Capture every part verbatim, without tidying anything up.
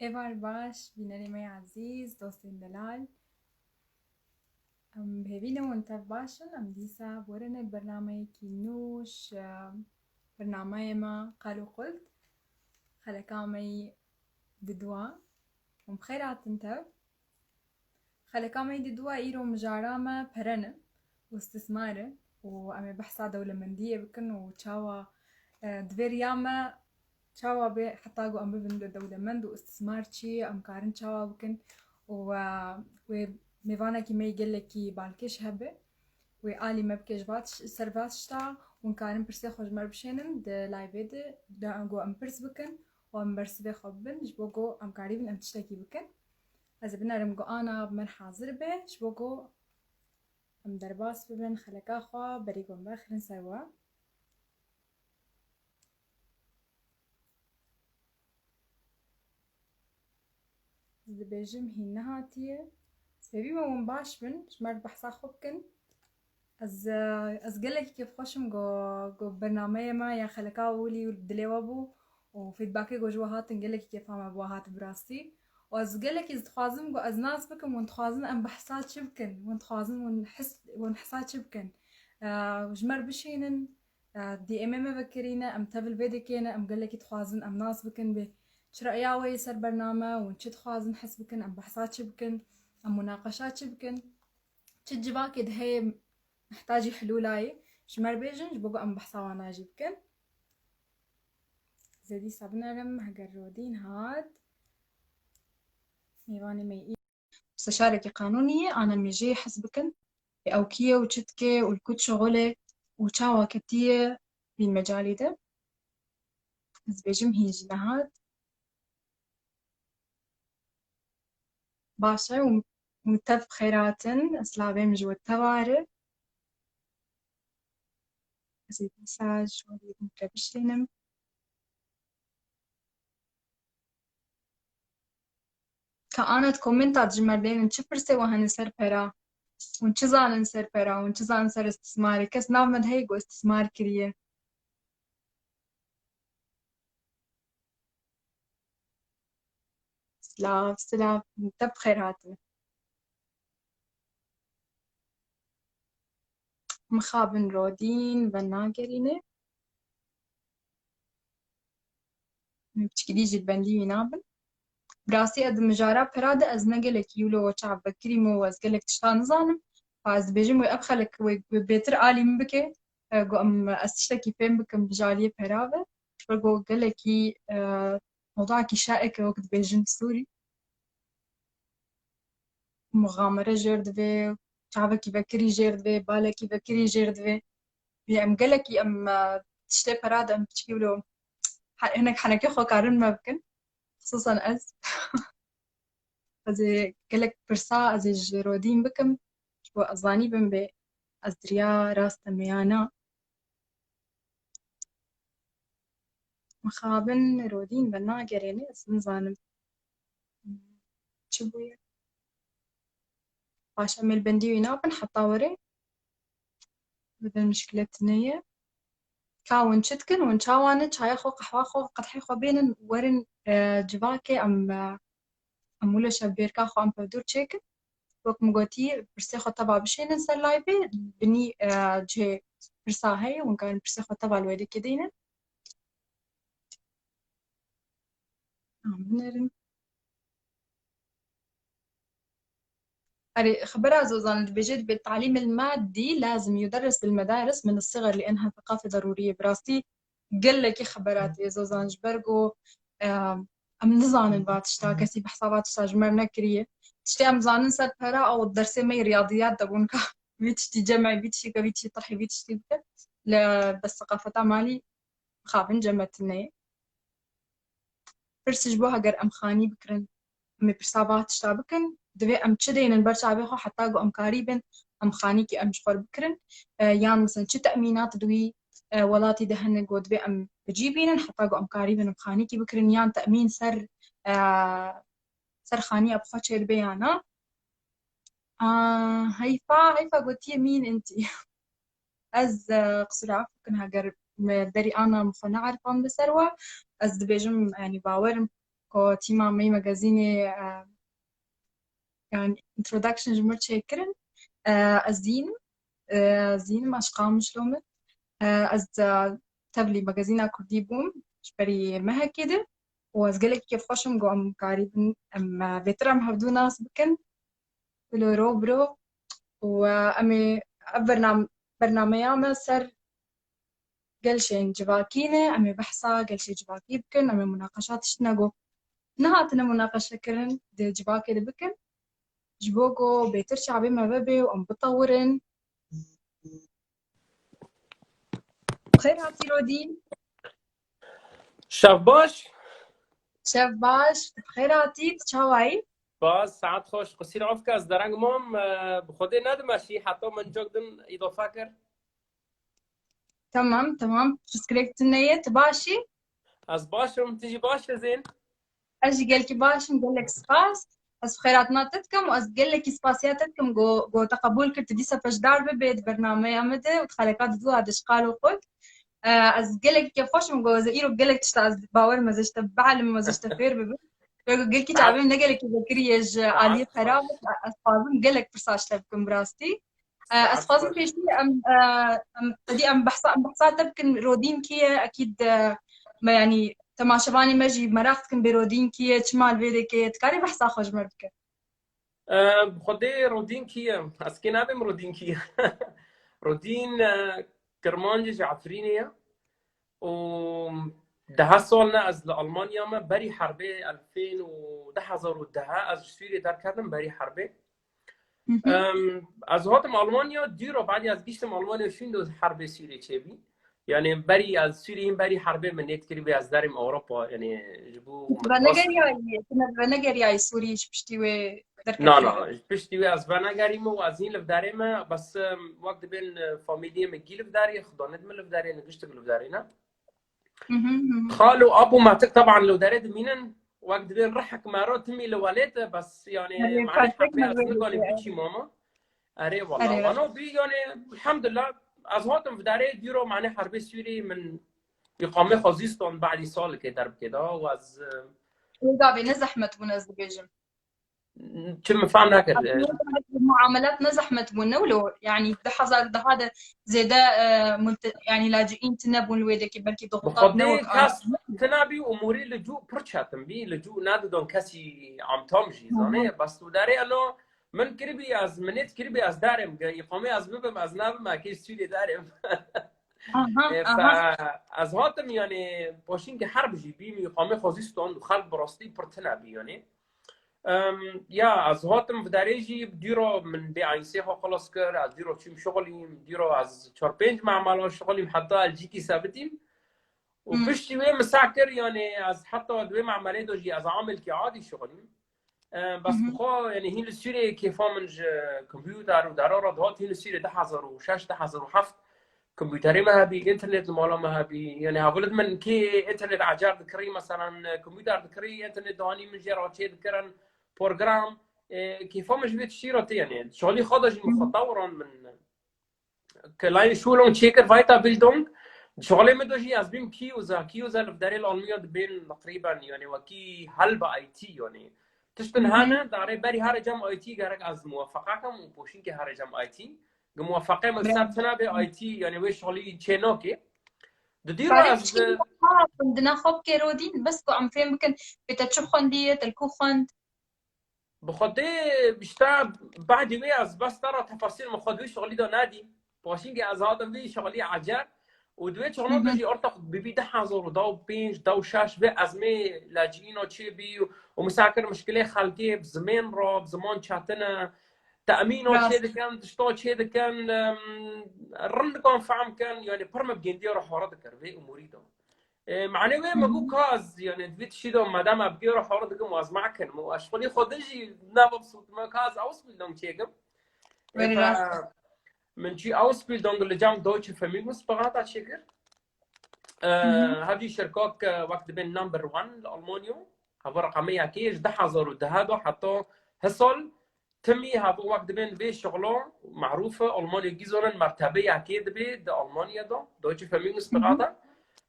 Êvar baş, bînerê me yê ezîz, dostên delal. Em bi hêvî ne hûn tev baş in, em dîsa borine bernameyekî nû ji bernameyê me Qal û Qult, xeleka me yî di dua. Hûn bi xêr hatin tev. Xeleka me yî di dua îro mijara me pere ne û istismar e û em ê behsa dewlemendiyê bikin û çawa, e, di vê riya me çawa bê heta ku em bibin de dewlemend û istismar çi ye, em karin çawa bikin û, e, wê mêvanekî me yî gelekî balkêş hebe, wê alî me bike ji va tiş-, ser va tişta, hûn karin pirsê xwe ji me re bişênin di live-ê de, de ku em pirs bikin û em bersivê xwe bibin, ji bo ku em karîbin em tiştekî bikin. Ez ê binerim ku Ana bi me re hazir be, ji bo ku em derbas bibin xeleka xwe, berî ku em vexirin ser we. Ez dibêjim hîn nehatiye. Sêvî me hûn baş bin, ji me re behsa xwe bikin. Ez, ez gelekî kêfxweş im ku, ku bernameyê me ya xeleka Wilî dilê we bû û feedbackê ku ji we hatin gelekî kêfa me bi we hat bi rastî. Û ez gelekî ez dixwazim ku ez nas bikim, hûn dixwazin em behsa çi bikin? Hûn dixwazin hûn his, hûn hisa çi bikin? Eee, ji me re bişînin, eee, D M'ê me vekirîne, em tevil vê dikêne, em gelekî dixwazin em nas bikin bê çi reya we yê ser bername, hûn çi dixwazin his bikin, em behsa çi bikin, em munaqeşa çi bikin? Çi civakê di heye mihtacî hilûla ye, ji me re bêjin, ji bo ku em behsa wana jî bikin. Ez ê dîsa binerim, heger Rodîn hat, mêvanê me yî. Musteşarekî qanûnî ye, ana em ê jê hez bikin. Ê ew kî ye û çi dike û li ku dişixule û çawa ketiye vî mecalî de. Ez dibêjim hîn jî nehat. Baş e û, û tev bi xêr hatin. Ez silavê min ji we teva re. Ez ê dîsa ji we re bişînim. Ka ana di komenta de ji me re dênin çi pirsê we hene ser pera? Hûn çi zanin ser pera? Hûn çi zanin ser istismarê? Kes nav me de heye ku istismar kiriye? Silav, silav. Te bi xêr hatine. Mixabin Rodîn venagerîne. Min piçkî dî jî li bendî wî nabin. Bi rastî ez di mijara pera de ez ne gelekî wilo çav vekirîm û ez gelek tişta nizanim. Fa ez dibêjim wê ev xelek wê, wê bêtir alî min bike, e, ku em, ez tiştekî fêm bikim bi jaliyê pera ve. Ji ber ku gelekî, e, mewduekî şaik e wek dibêjin Sûrî. Muxamere jêr divê, çavekî vekirî jêr divê, balekî vekirî jêr divê. Em gelekî em, e, tiştê pera de em piçkî wilo he-, hinek henekê xwe karin me bikin. Xisûsan ez. Ez ê gelek pirsa ez ê ji Rodîn bikim. Ji bo ez zanîbim bê ez di riya rast em ya na. Mixabin Rodîn venagerêne, ez nizanim çi bûye. Baş em ê li bendî wî nabin heta were. Bidin mişkile tune ye. Ka hûn çi dikin? Hûn çawa ne? Çaya xwe, qehwa xwe, qedhê xwe bênin, werin, e, civakê em, e, em wilo şevbêrka xwe em pevdûr çêkin. Wek min gotî, pirsê xwe teva bişênin ser live-ê, binî, e, cihê pirsa heye, hûn karin pirsê xwe teva li wê dikê deynin. Em binerin. Erê, xebera Zozan dibêje, dibê تعليم المادي لازم يدرس بالمدارس من الصغر لأنها ثقافة ضرورية. Bi rastî gelekî xebera tê Zozan, ji ber ku, e, em nizanin va tişta, kesî behsa va tişta ji me re nekiriye. Tiştê em zanin ser pera, ew dersê me yê riyadiyat de bûn ka vî tiştî cem'e, vî tiştî ke, vî tiştî terhî, vî tiştî bike. Li, bi seqafeta malî mixabin cem me tune ye. Pirs ji bo heger em xanî bikirin, em ê pirsa va tişta bikin, divê em çi deynin ber çavê xwe heta ku em karîbin em xanîkî em ji xwe re bikirin, e, yan mesela çi temînat di wî, e, welatî de hene ku divê em bi cî bînin heta ku em karîbin em xanîkî bikirin, yan temîn ser, e, ser xaniya bi xwe çêdibe ya na. A, heyfa, heyfa gotiye mîn intî. Ez, e, qisûra efw bikin, heger me derî ana min xwe neerifand li ser we, ez dibêjim, yanî bawer im ku tîma me yê magazînê, e, yani introduction ji min çêkirin. E, ez Zîn im. E, Zîn im, ez ji Qamişlo me. E, ez, e, tevlî magazîna Kurdî bûm ji berî mehekê de û ez gelek kêfxweş im ku em karîbin, em, e, bêtir em hevdû nas bikin. Bilo ro biro û, e, em ê ev bernam-, bernameya me ser gelşên civakî ne, em ê behsa gelşê civakî bikin, em ê munaqeşa tiştine ku nehatine munaqeşe kirin di civakê de bikin. Ji bo ku bêtir çavê me vebe û em bitewirin. Xêr hatî Rodîn. Şev baş. Şev baş. Xêr hatî, tu çawa yî? Baş, saet xweş. Qusîr afke ez dereng mam, e, bi Xwedê nedim eşî, heta min cok din îdafe kir. Tamam, tamam. Pirsgirêk tune ye, tu baş î? Ez baş im, tu jî baş î Zîn? Ez jî gelkî baş im, gelek spas. Ez xêratina te dikim û ez gelekî spasiya te dikim ku, ku te qebûl kir, tu dîsa beşdar bibê di bernameya me de û di xeleka di dû de ji qalo xwe. E, ez gelekî kêfxweş im ku ez îro gelek tişta ez bawer me ez ji te bilim, ez ji te fêr bibim. Wê ku gelkî çavê min ne gelekî vekirî ye ji aliyê xerab, ez dixwazim gelek pirsa ji te bikim bi rastî. E, ez dixwazim pêşî em, e, em, tedî em behsa, em behsa te bikin, Rodîn kî ye? Ekîd, e, me, yanî temaşevanê me jî meraq dikin bê Rodîn kî ye, çima li vê derê ye, dikarî behsa xwe ji me bike? E, bi Xwedê Rodîn kî ye? Ez kê nabêm Rodîn kî ye? Rodîn, e, Kirmancê ji Efrînê ye. û deha sal ne ez li Almanya me, berî herbê elfên û du hezar û deh ez ji Sûriyê derketim berî herbê. Hı hı. Em, ez hatim Almanya, dûro badî ez giştim Almanya, şûndo herbê Sûriyê çêbî. Yani berî ez Sûriyê, berî herbê min nêt kiribî ez derêm Ewropa, yani ji bo min Venegeriyayî, tu ne venegeriyayî Sûriyê ji piştî wê derketiyê? Na, na, ji piştî wê ez venegerîme û ez hîn li vdarê me, bes, em, wek dibên, e, famîliyê min gî li vdarê, xudanê di min li vdarê ne, giştik li vdarê ne. Hı hı, hı hı. Xal û ab û metik teban li vdarê dimînin, wek dibên rihek me ro timî li welêt e, bes, yani, Erê, mane kartek heqê ez mezin niganî e. Biçî mama. Erê, wala, Erê. Wano bî, yani, elhamdulillah, ez hatim vdarê dîro, mane herbê Sûrî min îqamê xwe zîstan badî salekê derbikê da û ez, e, Wê gavê ne zehmet bûn, ez dibêjim. Çi min fam nekir? Muamelat ne zehmet bûn, ne wilo? Yani du hezar daha de zêde, e, multe-, yani laciîn tine bûn li wê dekê, belkî Bi doxutat Xwedê ne wek kes an. Tine bî û morî li cû pir çetin bî, li cû nedidon kesî amtam jî, Hı hı. Zanê? Bas tu derê elo min kiribî ez, min nêt kiribî ez derêm, ge îqamê ez bibim, ez nebim, ekê Sûriyê derêm. Aha, E, aha. Fe, ez hatim yani paşînkê herb jî bî, min îqamê xwe zîstan û xelk bi rastî pir tine bî yani. Em, ya, ez hatim vdarê jî, dîro min bê aînsê xwe xilas kir, ez dîro çûm şixulîm, dîro ez çar pênc memela şixulîm, heta elcîkî sebitîm. Û Hmm. Piştî wê min seh kir, yani ez heta di wê memelê de jî ez amilkî adî şixulîm. Em, bes Hı hı. Bi xwe, yani hîn li Sûriyê kêfa min ji kompûter û dara re dihat, hîn li Sûriyê du hezar û şeş, du hezar û heft kompûterê me hebî, înternet li mala me hebî. Yani hevalêt min kê înternet ecar dikirî, meselan, kompûter dikirî, înternet danî min jê re çê dikirin, program, e, kêfa min ji vê tiştî re tê, yani. Şalî xwe de jî Hı hı. Mixwe tewran min. Kleine Schulung çêkir, Weiterbildung. Şalê min de jî ez bîm kî û za, kî û za li vdarê li Almanya dibên teqrîben, yani, wekî helba I T, yani. Tiştin Hı hı. Hene, darê berî here cem I T gerek ez muwefeqe kem û poşînkê here cem I T. Gi muwefeqê min ser tine bê I T, yani wê şalî çê nakê. Di dî Tarîf re ez çi ha, xwendina xwe bike Rodîn, bes ku em fêm bikin, pê te çi xwendiye, te li ku xwend? Bi Xwedê, işte, badî wê ez bes te re tefasîl min xwe di wî şixulî de nedî. Paşînkê ez hatim vî şixulî ecer û di wê çaxna de Hı hı. Jî orta bibî du hezar û deh û pênc, deh û şeş vê ezmê lacîno çê bî û, û misakir mişkilê xelkê bi zimên re, bi ziman çetin e, temîno Rast. Çê dikin, tişto çê dikin, em, rind dikan fehm kin, yani pir me bi gêndiyê re hare dikir vê umûrî de. E, mane wê me got ka ez, yani, di vî tiştî de madem ez bi gêra hare dikim û ez mekin û ez xwelî xwe din jî ne mebsût me ka ez Ausbildung çêkim. E, Wê fe, rast. Min çî Ausbildung li cem Deutsche Vermögensberater çêkir. E, Hı hı. Hevî şirkak, e, wek dibên number one li Almanya. Heva reqemê yekê ji du hezar û deh de heta hisal Timî hevû wek dibên vê şixlo merûf e, Almanya gî zonin mertebe yekê dibe di Almanya de, Deutsche Vermögensberater. Hı hı.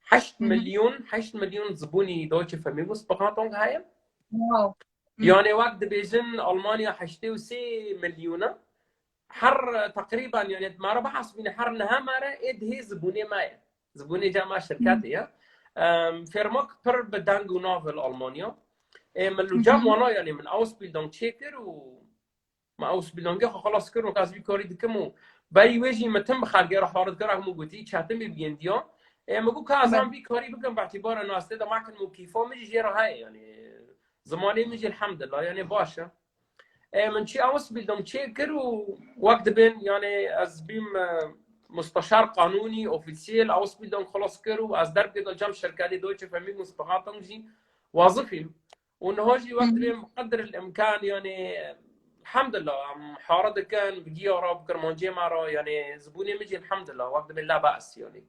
Heşt milyon, heşt milyon zibûnî Deutsche Vermögensberatung heye. Wow. Yani wek dibêjin Almanya heştê û sê milyon e. Her teqrîben yani mara bihesibîne her niha mare ê dihê zibûnê me ye. Zibûnê ca me şirketê ye. Em, Vermög pir bi deng û nav li Almanya. Ê, min li cem wana yani min Ausbildung çêkir û me Ausbildungê xwe xelas kir û ez vî karî dikim û berî wê jî min tim bi xelkê re harit kir, min gotî çetin bî bigên diya. Ê, min got ka ez em vî karî bikim, bi îtîbara nastê de mekin û kîfa min jî jê re heye yani. Zimanê min jî elhamdulillah yani baş e. Ê, min çi Ausbildung çêkir û wek dibên yani ez bîm, e, musteşar qanûnî, ofîsiyel Ausbildung xelas kir û ez derbkê de cem şirketê Deutsche Vermögensberatung jî wazifîm. Û niha jî wek dibên bi qedr el imkan yani elhamdulillah em hare dikin, bi giya re, bi kirmancê me re yani zibûnê min jî elhamdulillah wek dibên la be's yani.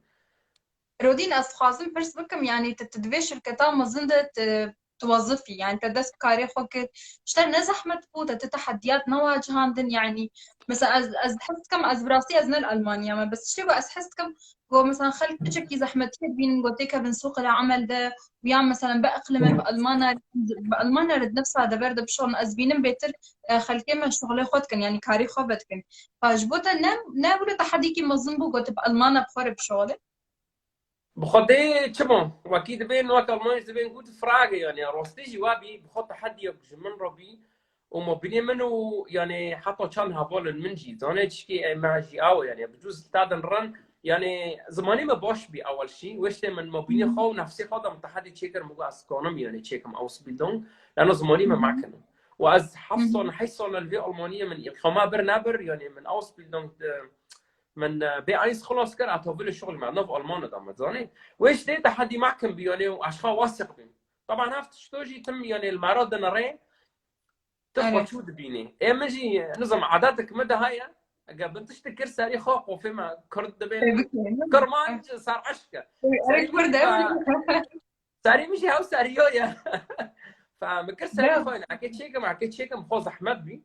Rodîn, ez dixwazim pirs bikim, yani tu, tu di vê şirketa mezin de tu, tu wezifî, yani te dest bi karê xwe kir. Ji te ne zehmet bû, te tu tehediyat newa cihandin, yani mesela ez, ez his dikim, ez bi rastî ez ne li Almanya me, bes tiştê ku ez his dikim, ku mesela xelk piçekî zehmetiyê dibînin, ku têkevin sûqê emel de, û yan mesela bi iqlime, bi Almanya, bi Almanya re di nefsa dever de bişon, ez bînim bêtir, e, xelkê me şixulê xwe dikin, yani karê xwe vedikin. Ha, ji bo te ne, ne wilo tehedîkî mezin bû, ku tu bi Almanya bi xwe re bişolê? Bi xwe dê çima? Wekî dibên, wek Almanî dibên gute Frage, yani rastî jî wa bî, bi xwe tehediyek ji min re bî û mabînê min û yani heta çend hevalên min jî, zanê çikî ê me jî ew yani bi cûz ta din rin, yani zimanî me baş bî ewel şî, wê ştê min mabînê xwe û nefsê xwe de min tehedî çêkir, min got ez kanim yani çêkim Ausbildung, lano zimanî me mekinim. Û ez heft sal, heşt sal li vê Almaniyê min îlxama bir nebir, yani min Ausbildung de Min, e, B eins xelas kir, ez tevlî şixulî me, nav Almanya de me, zanî. Wê ji dê tehedî mekin bî, yani, û ez xwe wesiq bîm. Taban ev tişto jî tim, yani, li me re dinirê, tu xwe çû dibînî. Ê min jî, nizam, edetek min de heye, eger bin tiştek kir serî xwe, qofê me, Kurd dibê, Kirmanc ser eşk e. Serî min jî, serî min jî hew seriyo ye. Fe, min kir serî xwe, eke çêkim, eke çêkim, xwe zehmet bî.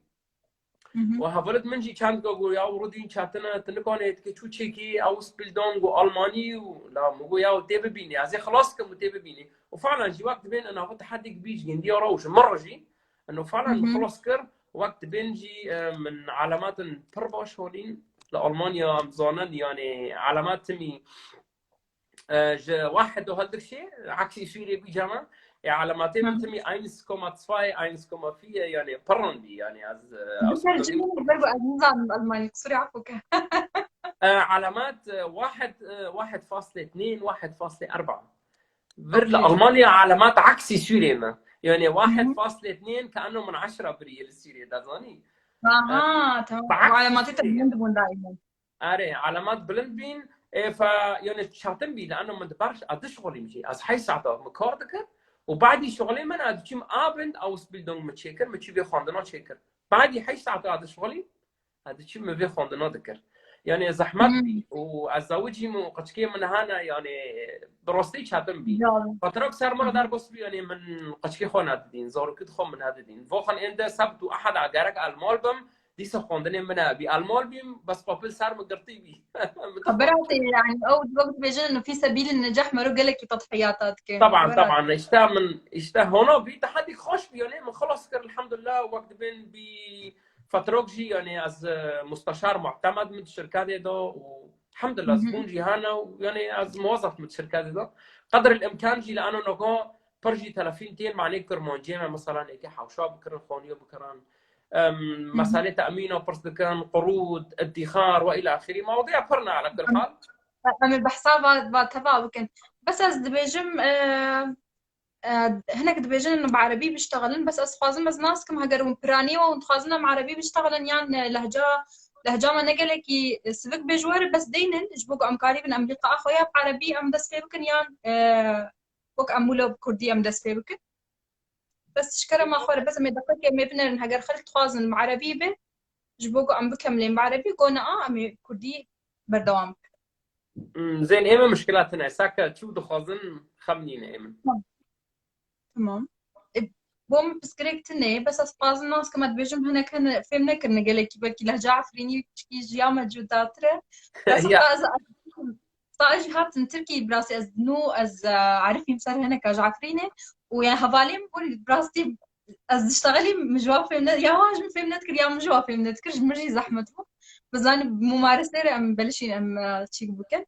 Û hevalêt min jî çend go got, ya Rodîn çetin e, tu nikanê, tu kê çû çêkî Ausbildung û Almanî û la min got, ya tê bibînî, ez ê xilas kim û tê bibînî. Û falan jî wek dibên ina xwe tehedîk bî ji gindiya re û ji min re jî. Ino falan min xilas kir, wek dibên jî, e, min elemetin pir baş holîn. Li Almanya em zanin, yani elemet timî E, ji wahed û hildikşê, eksî Sûriyê bî cama. E, elematê min timî eins Komma zwei, eins Komma vier, yani pir rind bî, yani ez, e, Biser ji min ber ku ez nizanim Almanî, kusûrê efû ke. E, elemat, e, wahed, e, wahed faslê tnên, wahed faslê erba. Vir li Almanya elemat eksî Sûriyê me. Yani wahed faslê tnên ke eno min eşra birî li Sûriyê de zanî. Aha, tamam. Elematê te bilind bûn daîmen. Erê, elemat bilind bîn, ê, fe, yani çetin bî, li eno min di ber, ez dişixulîm jî. Ez heşt saeta min kar dikir û badî şixulê min ez diçûm Abend Ausbildung min çêkir, min çû vê xwendina çêkir. Badî heşt saeta ez dişixulîm, ez diçûm min vê xwendina dikir. Yani zehmet bî û ez zewicîm û qeçikê min hene, yani bi rastî çetin bî. Fatirok ser min re derbas bî, yani min qeçikê xwe nedidîn, zarokî xwe min nedidîn. Voxin ênde sebt û ehad gerek el mal bim, Dîsa xwendinê min e, bî elmal bîm, bes qapil ser min girtî bî. Xebera te, yani, ew wek dibêjin, fî sebîlin neceh mero gelekî tedhiyata dike. Taban, taban, işte min, işte hona bî, tehedî xweş bî, yani, min xelas kir, elhamdulillah, wek dibên bî fetrok jî, yani, ez, e, musteşar muhtemed min şirketê de û, elhamdulillah, ez bûn jî hene û, yani, ez muwezef min şirketê de. Qedr el imkan jî li eno noko pir jî telefîn tên, manê kirmancê me, mesela, êkê hewşa bikirin, xaniya bikirin. Em, meselê te'mîna pirs dikin, qurûd, iddîxar ve îlâ axirî. Mewadiya pir ne ala kul hal. Em ê behsa va, va teva bikin. Bes ez dibêjim, e, e, hinek dibêjin bi erebî biştexilin, bes ez dixwazim ez nas kim heger hûn piranî we hûn dixwazin em erebî biştexilin yan, e, lehca, lehca me ne gelekî, e, sivik bê ji we re bes deynin, ji bo ku em karîbin em lîqaa xwe ya bi erebî em dest pê bikin yan, e, wek em wilo bi kurdî em dest pê bikin. Bes ji kerema xwe re, bes em ê deqekê em ê binerin, heger xelk dixwazin bi erebî be, ji bo ku em bikemilên bi erebî, go ne a, em ê kurdî berdewam bikin. Hmm, zên ê min muşkila tune, seke çû dixwazin xem nîne ê min. Tamam. Tamam. E, bo min pirsgirêk tune ye, bes ez dixwazim nas ke me dibêjim hinek hene fêm nekirine gelekî, belkî lehca efrînî çikî ji ya me cudatir e. Bes ez, ez, ez ta ez jî hatim Tirkî, bi rastî ez nû, ez, e, erifîm ser hineka ji Efrînê û yani hevalê min bûn, bi rastî ez diştexilîm, min ji wan fêm ne, ya wan ji min fêm nedikir, ya min ji wan fêm nedikir, ji min jî zehmet bû. Bizanî mumaresê re em belişîn, em, e, çîk bikin.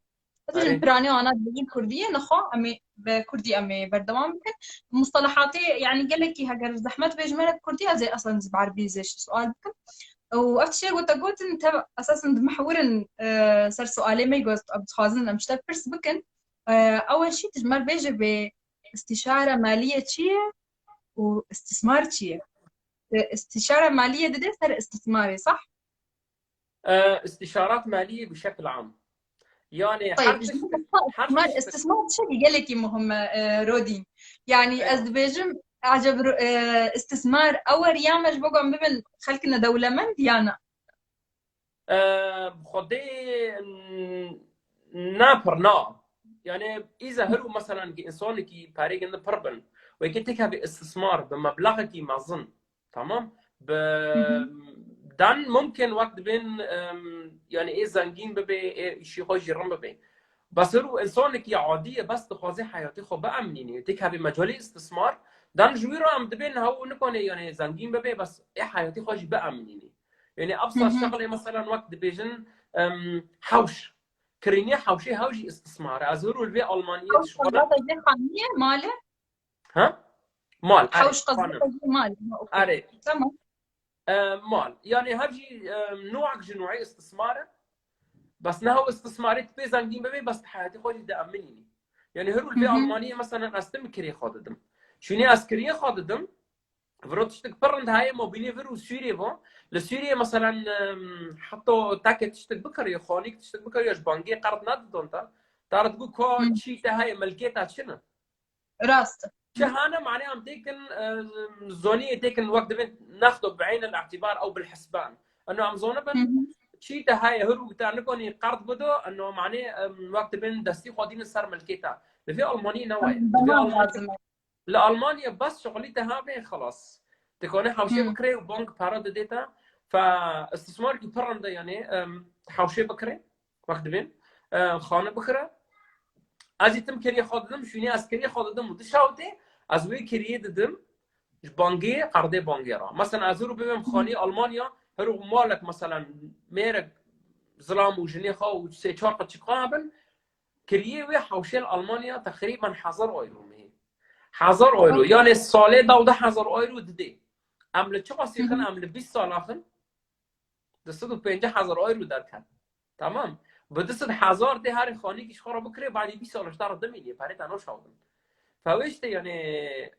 Ez Erê. Piranî ana dibêjin kurdiyê, nexwe em ê bi kurdî em ê berdewam bikin. Mustalahatê, yani gelekî heger zehmet bê ji me re kurdî, ez ê eslen ji bi erbî zê sual bikim. Û ev tiştê ku te gotin, tev esasen dimehwirin, e, ser sualê me, got, em dixwazin em ji te pirs bikin. E, ewel jî tu ji me re bêje bê îstîşare malîye çi ye û îstîsmar çi ye? E, îstîşare malîye dide ser îstîsmarê, sah? E, îstîşarat malîye bi şekil am. Yani her Tayeb, tişt, her îstîsmar, tişt îstîsmar tiştekî gelekî muhim e, e, Rodîn. Yani Eyvallah. Ez dibêjim, acaba ro- e, îstîsmar ew e riya me ji bo ku em bibin xelkine dewlemend ya ne? E, bi Xwedê n- ne pir na. Yani îza her û mesela ki însanekî perê gindi pir bin. Wekî têkevê îstîsmar bi meblexekî mezin. Tamam. Bi dan mumkin wek dibên, em, yani ê zengîn bibe, ê îşî xwe jî rin bibe. Bes her û însanekî adî ye, bes dixwaze heyatê xwe biemnînê. Têkevê mecalê îstîsmar, dan ji wî re em dibên hew nikane yani zengîn bibe, bes ê heyatê xwe jî biemnînê. Yani ev sar şexlê mesela wek dibêjin, em, hewş. Kirînê hewşê hew jî îstîsmar e. Ez her û li vê Almanyê Hewş dişixulem. Qezeta jê xaniye, male? Ha? Mal, erê, Hewş qezeta jê mal. Ha, okey. Erê. Tamam. E, mal. Yani hev jî, e, nûek ji nûê îstîsmar e. Bes ne hew îstîsmarê tu pê zengîn bibê, bes tu heyatê xwe jî diemînî. Yani her û li vê Almanyê mesela ez tim kirê xwe didim. Şûnê ez kirê xwe didim. Viro tiştek pir rind heye, ma bînê vir û Sûriyê va. Li Sûriyê mesela, em, heta teke tiştek bikirê, xanîk tiştek bikirê, ji bankê qerd nedidon te. Te re digo ka çî te heye, milkê te çi ne? Rast. Çi hane mane em têkin, e, zoniyê têkin wek dibên nexdo bi eyn el-i'tîbar ew bil hisban. Eno em zonibin, çî te heye, her û te nikonî qerd bido, eno mane, em, wek dibên destî xwe dînin ser milkê te. Li vê Almanî ne wayê. Li vê Almanî, li Almanya bes şixulî te habe, xelas. Dikane hewşê bikirê û bank para didê te. Fe istismarkî pir rind e, yani, em, hewşê bikirê. Wext dibên, e, xane bikire. Ez jî tim kiriyê xwe didim, şûnê ez kiriyê xwe didim û dişawitê, ez wê kiriyê didim, ji bangê, qerdê bangê re. Mesela ez hiro bibêm xanî Almanya, hiro malek mesela mêrek zilam û jinê xwe û sê çar qeçik xwe hebin, kiriyê wê hewşê li Almanya teqrîben hezar euro mehê. Hezar euro, yani salê da û deh hezar euro didê. Em li çi qasî xin, em li bîst sala xin, du sed û pêncî hezar euro derket. Tamam. Bi du sed hezar tê herê xanîkî ji xwe re bikirê, badî bîst sal ji te re dimînê, perê te noşawdin. Fewê işte yani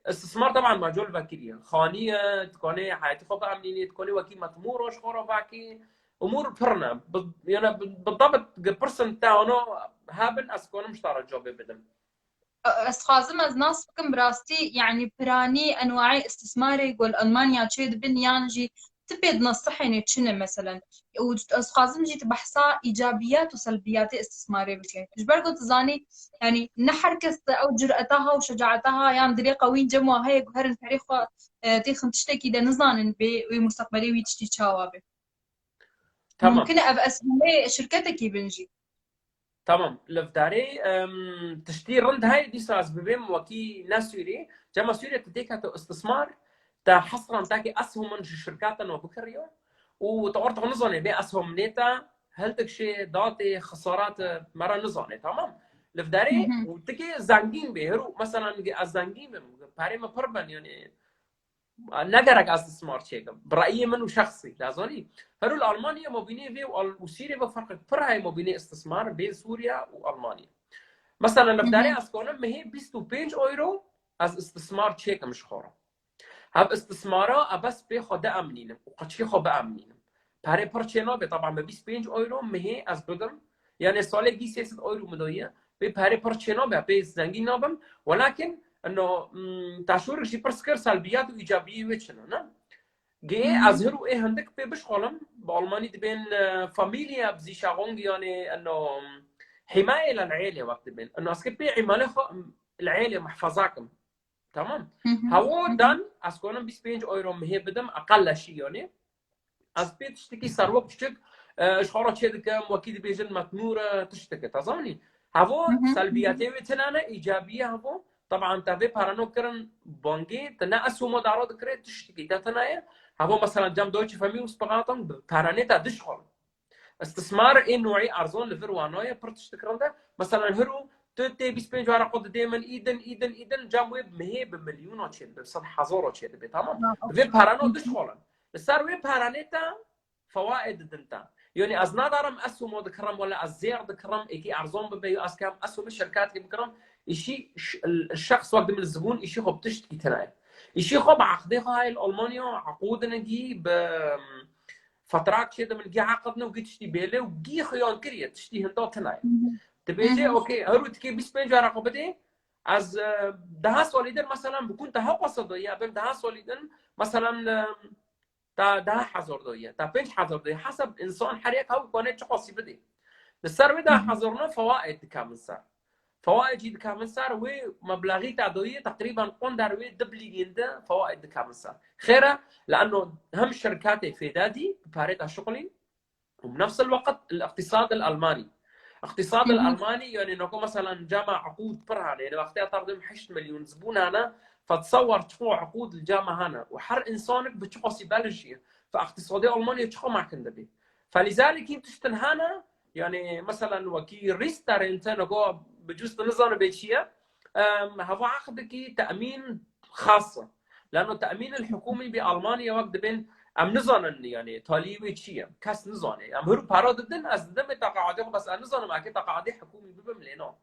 istismar taban macol vekiriye. Xanî ye, dikanê heyetî xwe biemnînê, dikanê wekî metmûr ji xwe re vekî. Umûr pir ne. Bi, yani bi, bi dabit pirsin te ano hebin, ez konim ji te re cevabê bidim. Ez dixwazim ez nas bikim, bi rastî, yanî piranî enwayê istismarê ku li Almanya çê dibin yan jî tu pê dinasihênê çi ne meselen? Û ez dixwazim jî tu behsa îcabiyat û selbiyatê istismarê bike. Ji ber ku tu zanî, yanî ne her kes ew cüreta ha û şecaeta ha yan dilê qewîn cem wa heye ku herin perê xwe, e, têxin tiştekî de nizanin bê wê mustaqbelê wî tiştî çawa be. Tamam. Mumkin e ev esmê şirketekî bin jî. Tamam. Li vdarê, em, tiştî rind heye, dîsa ez bibêm wekî ne Sûrî. Cema Sûrî tu têke tu istismar, te hesran tekê eshomin ji şirkatan we bikiriyo û tu ortax nizanê bê eshom nê te, hildikşê, datê, xesarat, me re nizanê, tamam? Li vdarê û tikê zengîn bê, hiro, mesela, ez zengîn bim, perê me pir ben, yani, ne gerek ez istismar çêkim. Bi reyê min û şexsî, dazanî. Her û li Almanya mabînê vê û Al-, û Sûriyê ve ferqek pir heye mabînê istismar bê Sûriye û Almanya. Mesela, li vdarê ez konim mehê bîst û pênc euro ez istismar çêkim ji xwe re. Hev istismara, ez bes pê xwe diemnînim û qeçkê xwe biemnînim. Perê pir çê nabe, taban bi bîst pênc euro mehê ez bidim. Yani salê gî sê sed euro min daye. Pê perê pir çê nabe, pê zengîn nabim. Welakin, ino, mm, taşûrik jî pirs kir, selbiyat û îcabiyê wê çi ne, ne? Gê ez hir û ê hindik pê bişxolim, bi Almanî dibên, e, Familie, bi Zîşaxong, yani, ino, himaye lil aile wext dibên. Ino, ez ki pê îmalê xwe, mm, li aile muhfaza kim. Tamam? Hewo dan, ez konim bîst pênc euro mehê bidim, eqel leşî yani. Ez pê tiştekî serwek küçük, e, ji xwe re çê dikim, wekî dibêjin metmûr, e, tişteke, te zanî. Hevo, selbiyetê wê tune ne, îcabiye hevo. Taban te vê parano kirin bangê, te ne esûmo daro dikirê, tiştekî te tune ye. Hevo, mesela, cem Deutsche Vermögensberatung, bi paranê te dişxwin. Istismar ê nûî erzon li vir wanoye, pir tişt kirin de. Mesela, hiru, tu tê bîst pênc wara xwe didê min, îdin, îdin, îdin, cem wê mihê bi milyûno çê dibe, bi sed hezaro çê dibe, tamam? Vê parano dişxwin. Li ser wê paranê te, fewaid didin te. Yanî ez nadarim esûmo dikirim, wala ez zêr dikirim, êkî erzon bibe, yo ez kem esûmê şirketkî bikirim, îşî ş-, şexs wek dimil zibûn, îşî xwe bi tiştkî tine ye. Îşî xwe bi aqdê xwe hayê li Almanya, aqûdinigî bi, em, fatrak çê dimil gî aqidine û gî tiştî bêlê û gî xiyan kiriye, tiştî hinda tine ye. Dibêje, okey, her û tikê bîst pênc wara xwe bidê, ez, e, daha solî dir, mesela, bikûn daha qasa da, ya bim daha solî din, mesela, em, ta daha hezar doye, ta pênc hezar doye. Hesab însan her yek hew kone çi qasî bidê. Li ser wê daha hezar ne fewaid dike min ser. Fewaid jî dike min ser, wê meblexî ta doye teqrîben qonder wê diblîgîn de fewaid dike min ser. Xêre, leeno hem şirketê fêde dî, bi parê ta şixulîn, û bi nefs el-weqt el-iqtisad el-almanî. Îqtisad el-almanî, yani, nako, mesela, cema uqûd pir hane, yani, wextê ta bidin heşt milyon zibûn hane, fetsewar çiqo uqûd li cema hane. Û her insanek bi çiqo sî belij ye. Fe iqtisadê Almanya çiqo mekin dibe. Felîzalek hîn tiştin hene, yani, mesela, wekî Riester-Rente, nako, bi cûz tu nizane bê çi ye. Em, heva aqdekî te'mîn xas e. Lano te'mîn el-hikûmî bi Almanya wek dibên, em nizanin, yani, talî wê çi ye. Kes nizane. Em hiru para didin, ez didim ê teqaudê xwe, bes ez nizanim, eke teqaudê hikûmî bibim, lê no.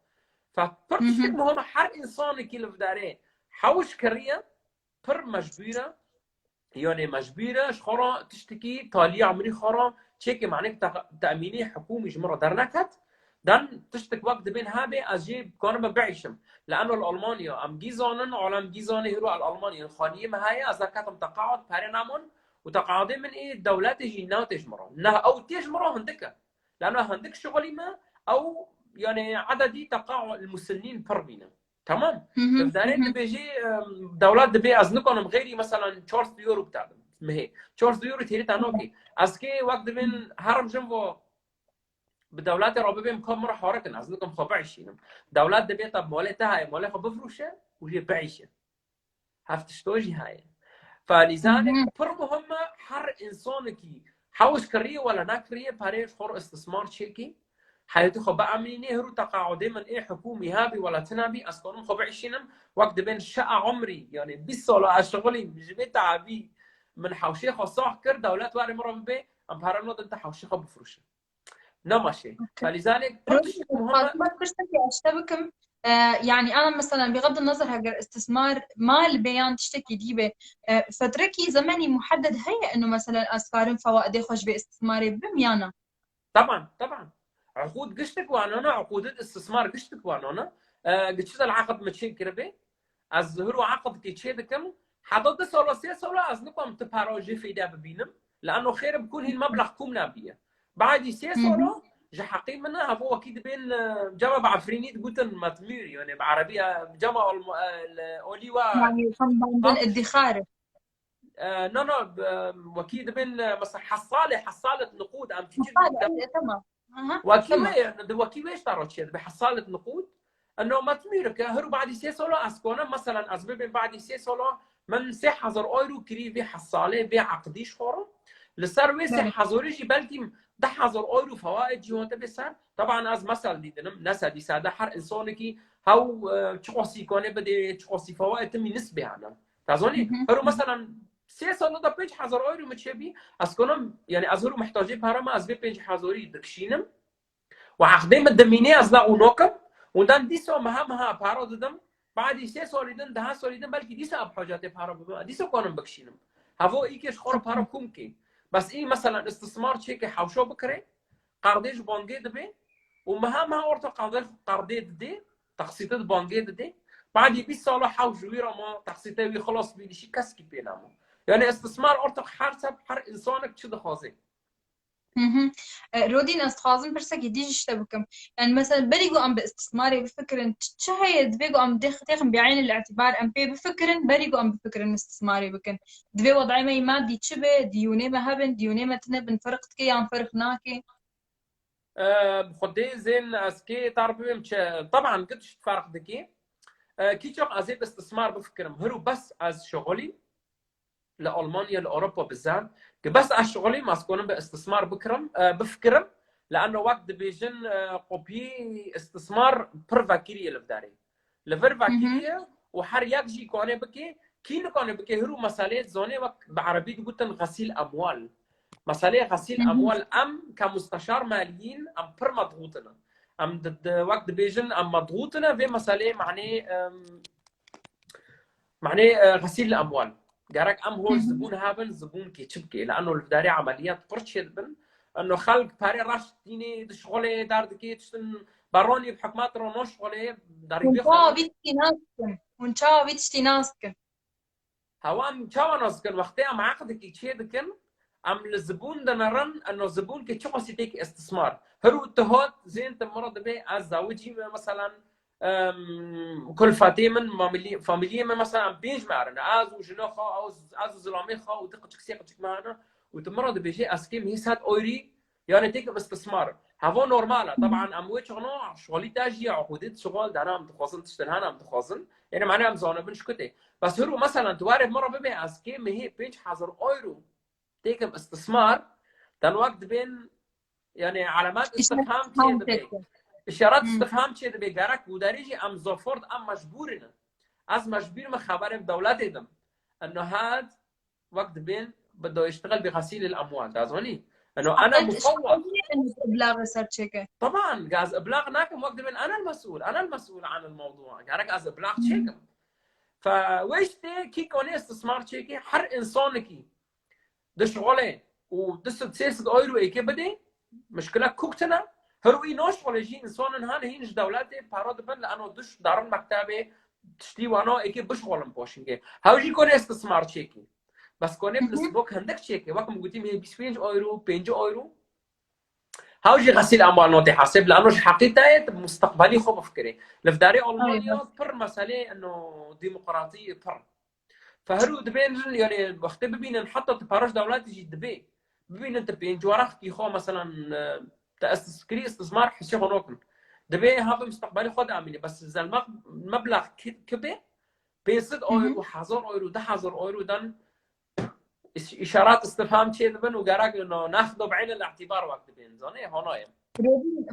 Fe pir tiştek muhim e, her insanekî li vdarê hewş kiriye, pir mecbûr e, yanê mecbûr e, ji xwe re tiştekî taliya emirî xwe re çêkê, manê te-, temînê hikûmî ji min re derneket, dan tiştek wek dibên hebê, ez jê bikarim bieyşim. Li eno li Almanya, em gî zanin, alem gî zanê, hiro el Almanya, xaniyê me heye, ez neketim teqaud, pere namon, û teqaudê min ê dewletê jî natê ji min re. Ne, ew tê ji min re hindik e. Li eno hindik şixulî me, ew, yani, ededî teqaud el musillîn pir bîne. Tamam. Hı hı, Devdarê hı hı. dibêjî, em, dewlet dibê ez nikanim xeyrî, meselan, çar sed euro bitadim. Mihê. Çar sed euro têrî te nakê. Ez kê wek dibên herim jin vo bi dewletê re bibêm ka min re hare kin. Ez nikim xwe biişînim. Dewlet dibê te malê te heye, malê xwe bifroşe û jê biişe. Hev tişto jî heye. Felîzalek Hı hı. pir muhim e, her insanekî hewş kiriye wala nekiriye, perê ji xwe re istismar çêkî. Heyetî xwe biemînî, hiru teqaudê min ê hikûmî hebî wala tune bî, ez kanim xwe biişînim, wek dibên şe'a umrî, yani bîst sala ez şixulîm, ji vê tabî min hewşê xwe sax kir, dewlet warê min re bibê, em pere nadin te hewşê xwe bifroşin. Nemaşê. Felîzalek pir tişt muhim e. Fatma, tiştekî ez te bikim. E, yani, ana, mesela, bi xeddin nazar, heger istismar mal bê yan tiştekî dî bê, e, fetrekî zemenî muhedded heye, eno, mesela, ez karim fewaidê xwe ji vê istismarê bibim, ya na? Taban, taban. Uqûd giştik wanana, uqûdê istismar giştik wanana. E, giçizel aqd me çê kiribe. Ez hiro aqdkî çê dikim. Heta du sala, sê sala ez nikom ti para jê feyde bibînim. Li eno xêr bi kul hîn meblex kum nabiye. Badî sê Hı hı. sala ji heqî min e, hevo wekî dibên, e, cema bi Efrînî digotin metmûr, yani bi erebî, e, cema olma-, e, li olî wa Yani, tam bandın Tam- iddixar. E, no, no, e, wekî dibên, e, mesela hesale, hesalet niqûd, em çiçî Hesale, dibên. e, tamam. Aha, Wekî tamam. wê, di wekî wê ji te re çê dibe, hesalet niqûd. Eno metmûr ke, hiru badî sê sala ez konim, meselan, ez bibêm badî sê sala, min sê hezar euro kirî vê hesalê, vê aqdî ji xwe re. Li ser wê sê Belê. hezarî jî belkî deh hezar euro fewaid jî hate bê ser. Taban ez mesel dîdinim, ne sedî sede her insanekî hew, e, çi qasî kone bidê, çi qasî fewaid timî nisbê hene. Te zanî? Hı hı. Hiru meselan sê sala da pênc hezar euro min çê bî, ez konim, yani ez hiru muhtacê para me, ez vê pênc hezarî dikişînim. Û aqdê min dimînê ez la û nokim, û dan dîsa meha meha para didim, badî sê salî din, deha salî din, belkî dîsa eb hacatê para bibim, dîsa konim bikişînim. Hevo îkê ji xwe re para kum kê. Bes î, meselan, istismar çêke hewşo bikirê, qerdê ji bangê dibe, û meha meha orta qerdê, qerdê didê, taksîte di bangê didê, badî bîst sala hewş ji wî re ma, taksîte wî xilas bî, dişî keskî pê nema. Yani istismar orta her seb, her insanek çi dixwaze. Hı hı. E, Rodîn, ez dixwazim pirsekî dî jî ji te bikim. Yani, mesela, berî ku em bi istismarê bifikirin, çi, çi heye divê ku em dêx-, têxin bi eynil îtîbar, em pê bifikirin, berî ku em bifikirin istismarê bikin? Divê wedayê me yê madî çi be? Diyûnê me hebin, diyûnê me tune bin, ferq dike yan ferq nake? Xwedê zên ez kê tar bibêm çi. Teban git tişt ferq dikî. Kî çok ez ê bi istismar bifikirim. Hiru bes ez şixulîm. Li Almanya, li Ewropa bizan. Ki bes ez şixulîm, ez konim bi istismar bikirim, e, bifikirim. Li eno wek dibêjin, e, qopî istismar pir vekirî li vdarê. Li vir vekirî ye û her yek jî kane bike, kî nikane bike, hiru meselê zonê wek bi erebî digotin xesîl emwal. Meselê xesîl emwal em ke musteşar maliyîn, em pir medxût in. Em di, di, wek dibêjin, em medxût in, vê meselê manê, em, Manê, e, xesîl emwal. Gerek em hol zibûn hebin, zibûn kê çi bikê. Li eno li vdarê emeliyat pir çê dibin. Eno xelk perê reş tînê, dişxulê, derdikê, tiştin beronî bi hikûmet re noşxulê, derî vê Hûn çawa xelk. Vî tiştî nas dikin? Hûn çawa vî tiştî nas dikin? Hewa em çawa nas dikin? Wextê em eqdekî çê dikin, em li zibûn dinerin, eno zibûn kê çi xwesî têkî istismar. Hiru tu hot, zên tu mira dibê, ez zawicî me, meselan, em, kulfatê min, mamilî-, familiyê min, mesela, em pênc me herin. Ez û jina xwe, ez, ez û zilamê xwe û ti qiçik, sê qiçik me hene. Û tu min re dibêjê, ez kêm hî sed euro, yani têkim istismar. Heva normal e. Teban em wê çaxna şolî te jî ya, xwedê şixul dana em dixwazin, tiştin hene em dixwazin. Yani mane em zanibin şikutê. Bes hiru, mesela, tu warê min re bibê, ez kêm hî pênc hezar euro têkim istismar, dan wek dibên, yani, alamet istifham çê dibe. İşaret istifham çê dibe. Gerek gudarê jî em zaford, em mecbûr in. Ez mecbûr me xeberê bi dewletê dim. Eno had wek dibên bi do iştigal bi xesîl el emwal. Da zonî? Eno ana musawwat. Iblag ser çêke. Taban, gaz iblag nakim wek dibên ana el mes'ul, ana el mes'ul an el mewdu. Gerek ez iblag çêkim. Fe weştê kî konê istismar çêkê her insanekî dişixulê û du sed sê sed euro êkê bidê, mişkila kuk tine. Her wî noşixulê jî insanin hane hîn ji dewletê para dibin li eno diş darin mektebê tiştî wano êkê bişixulin poşinkê. Hew jî konê istismar çêkî. Bes konê bi nisbok hindik çêkê. Wek min gotî, hê bîst pênc euro, pêncî euro. Hew jî xesîl emwal notê hesêb, li eno ji heqî te yê, tu musteqbelî xwe bifikirê. Li vdarê Almanya pir meselê eno demokratî pir. Fe her û dibên jin, yani, wextê bibînin, heta tu para ji dewletê jî dibê. Bibînin tu pênc weraqkî xwe, meselan, e, te istis-, kirî istismar hişê xwe nokin. Dibê ha bi musteqbelê xwe de amînê. Bes zelma meblag ki-, kibê, pênc sed euro, hezar euro, du hezar euro dan iş-, işaret istifham çê dibin û gerek no nexdo bi eynil îtîbar wek dibên. Zanê, hona ye.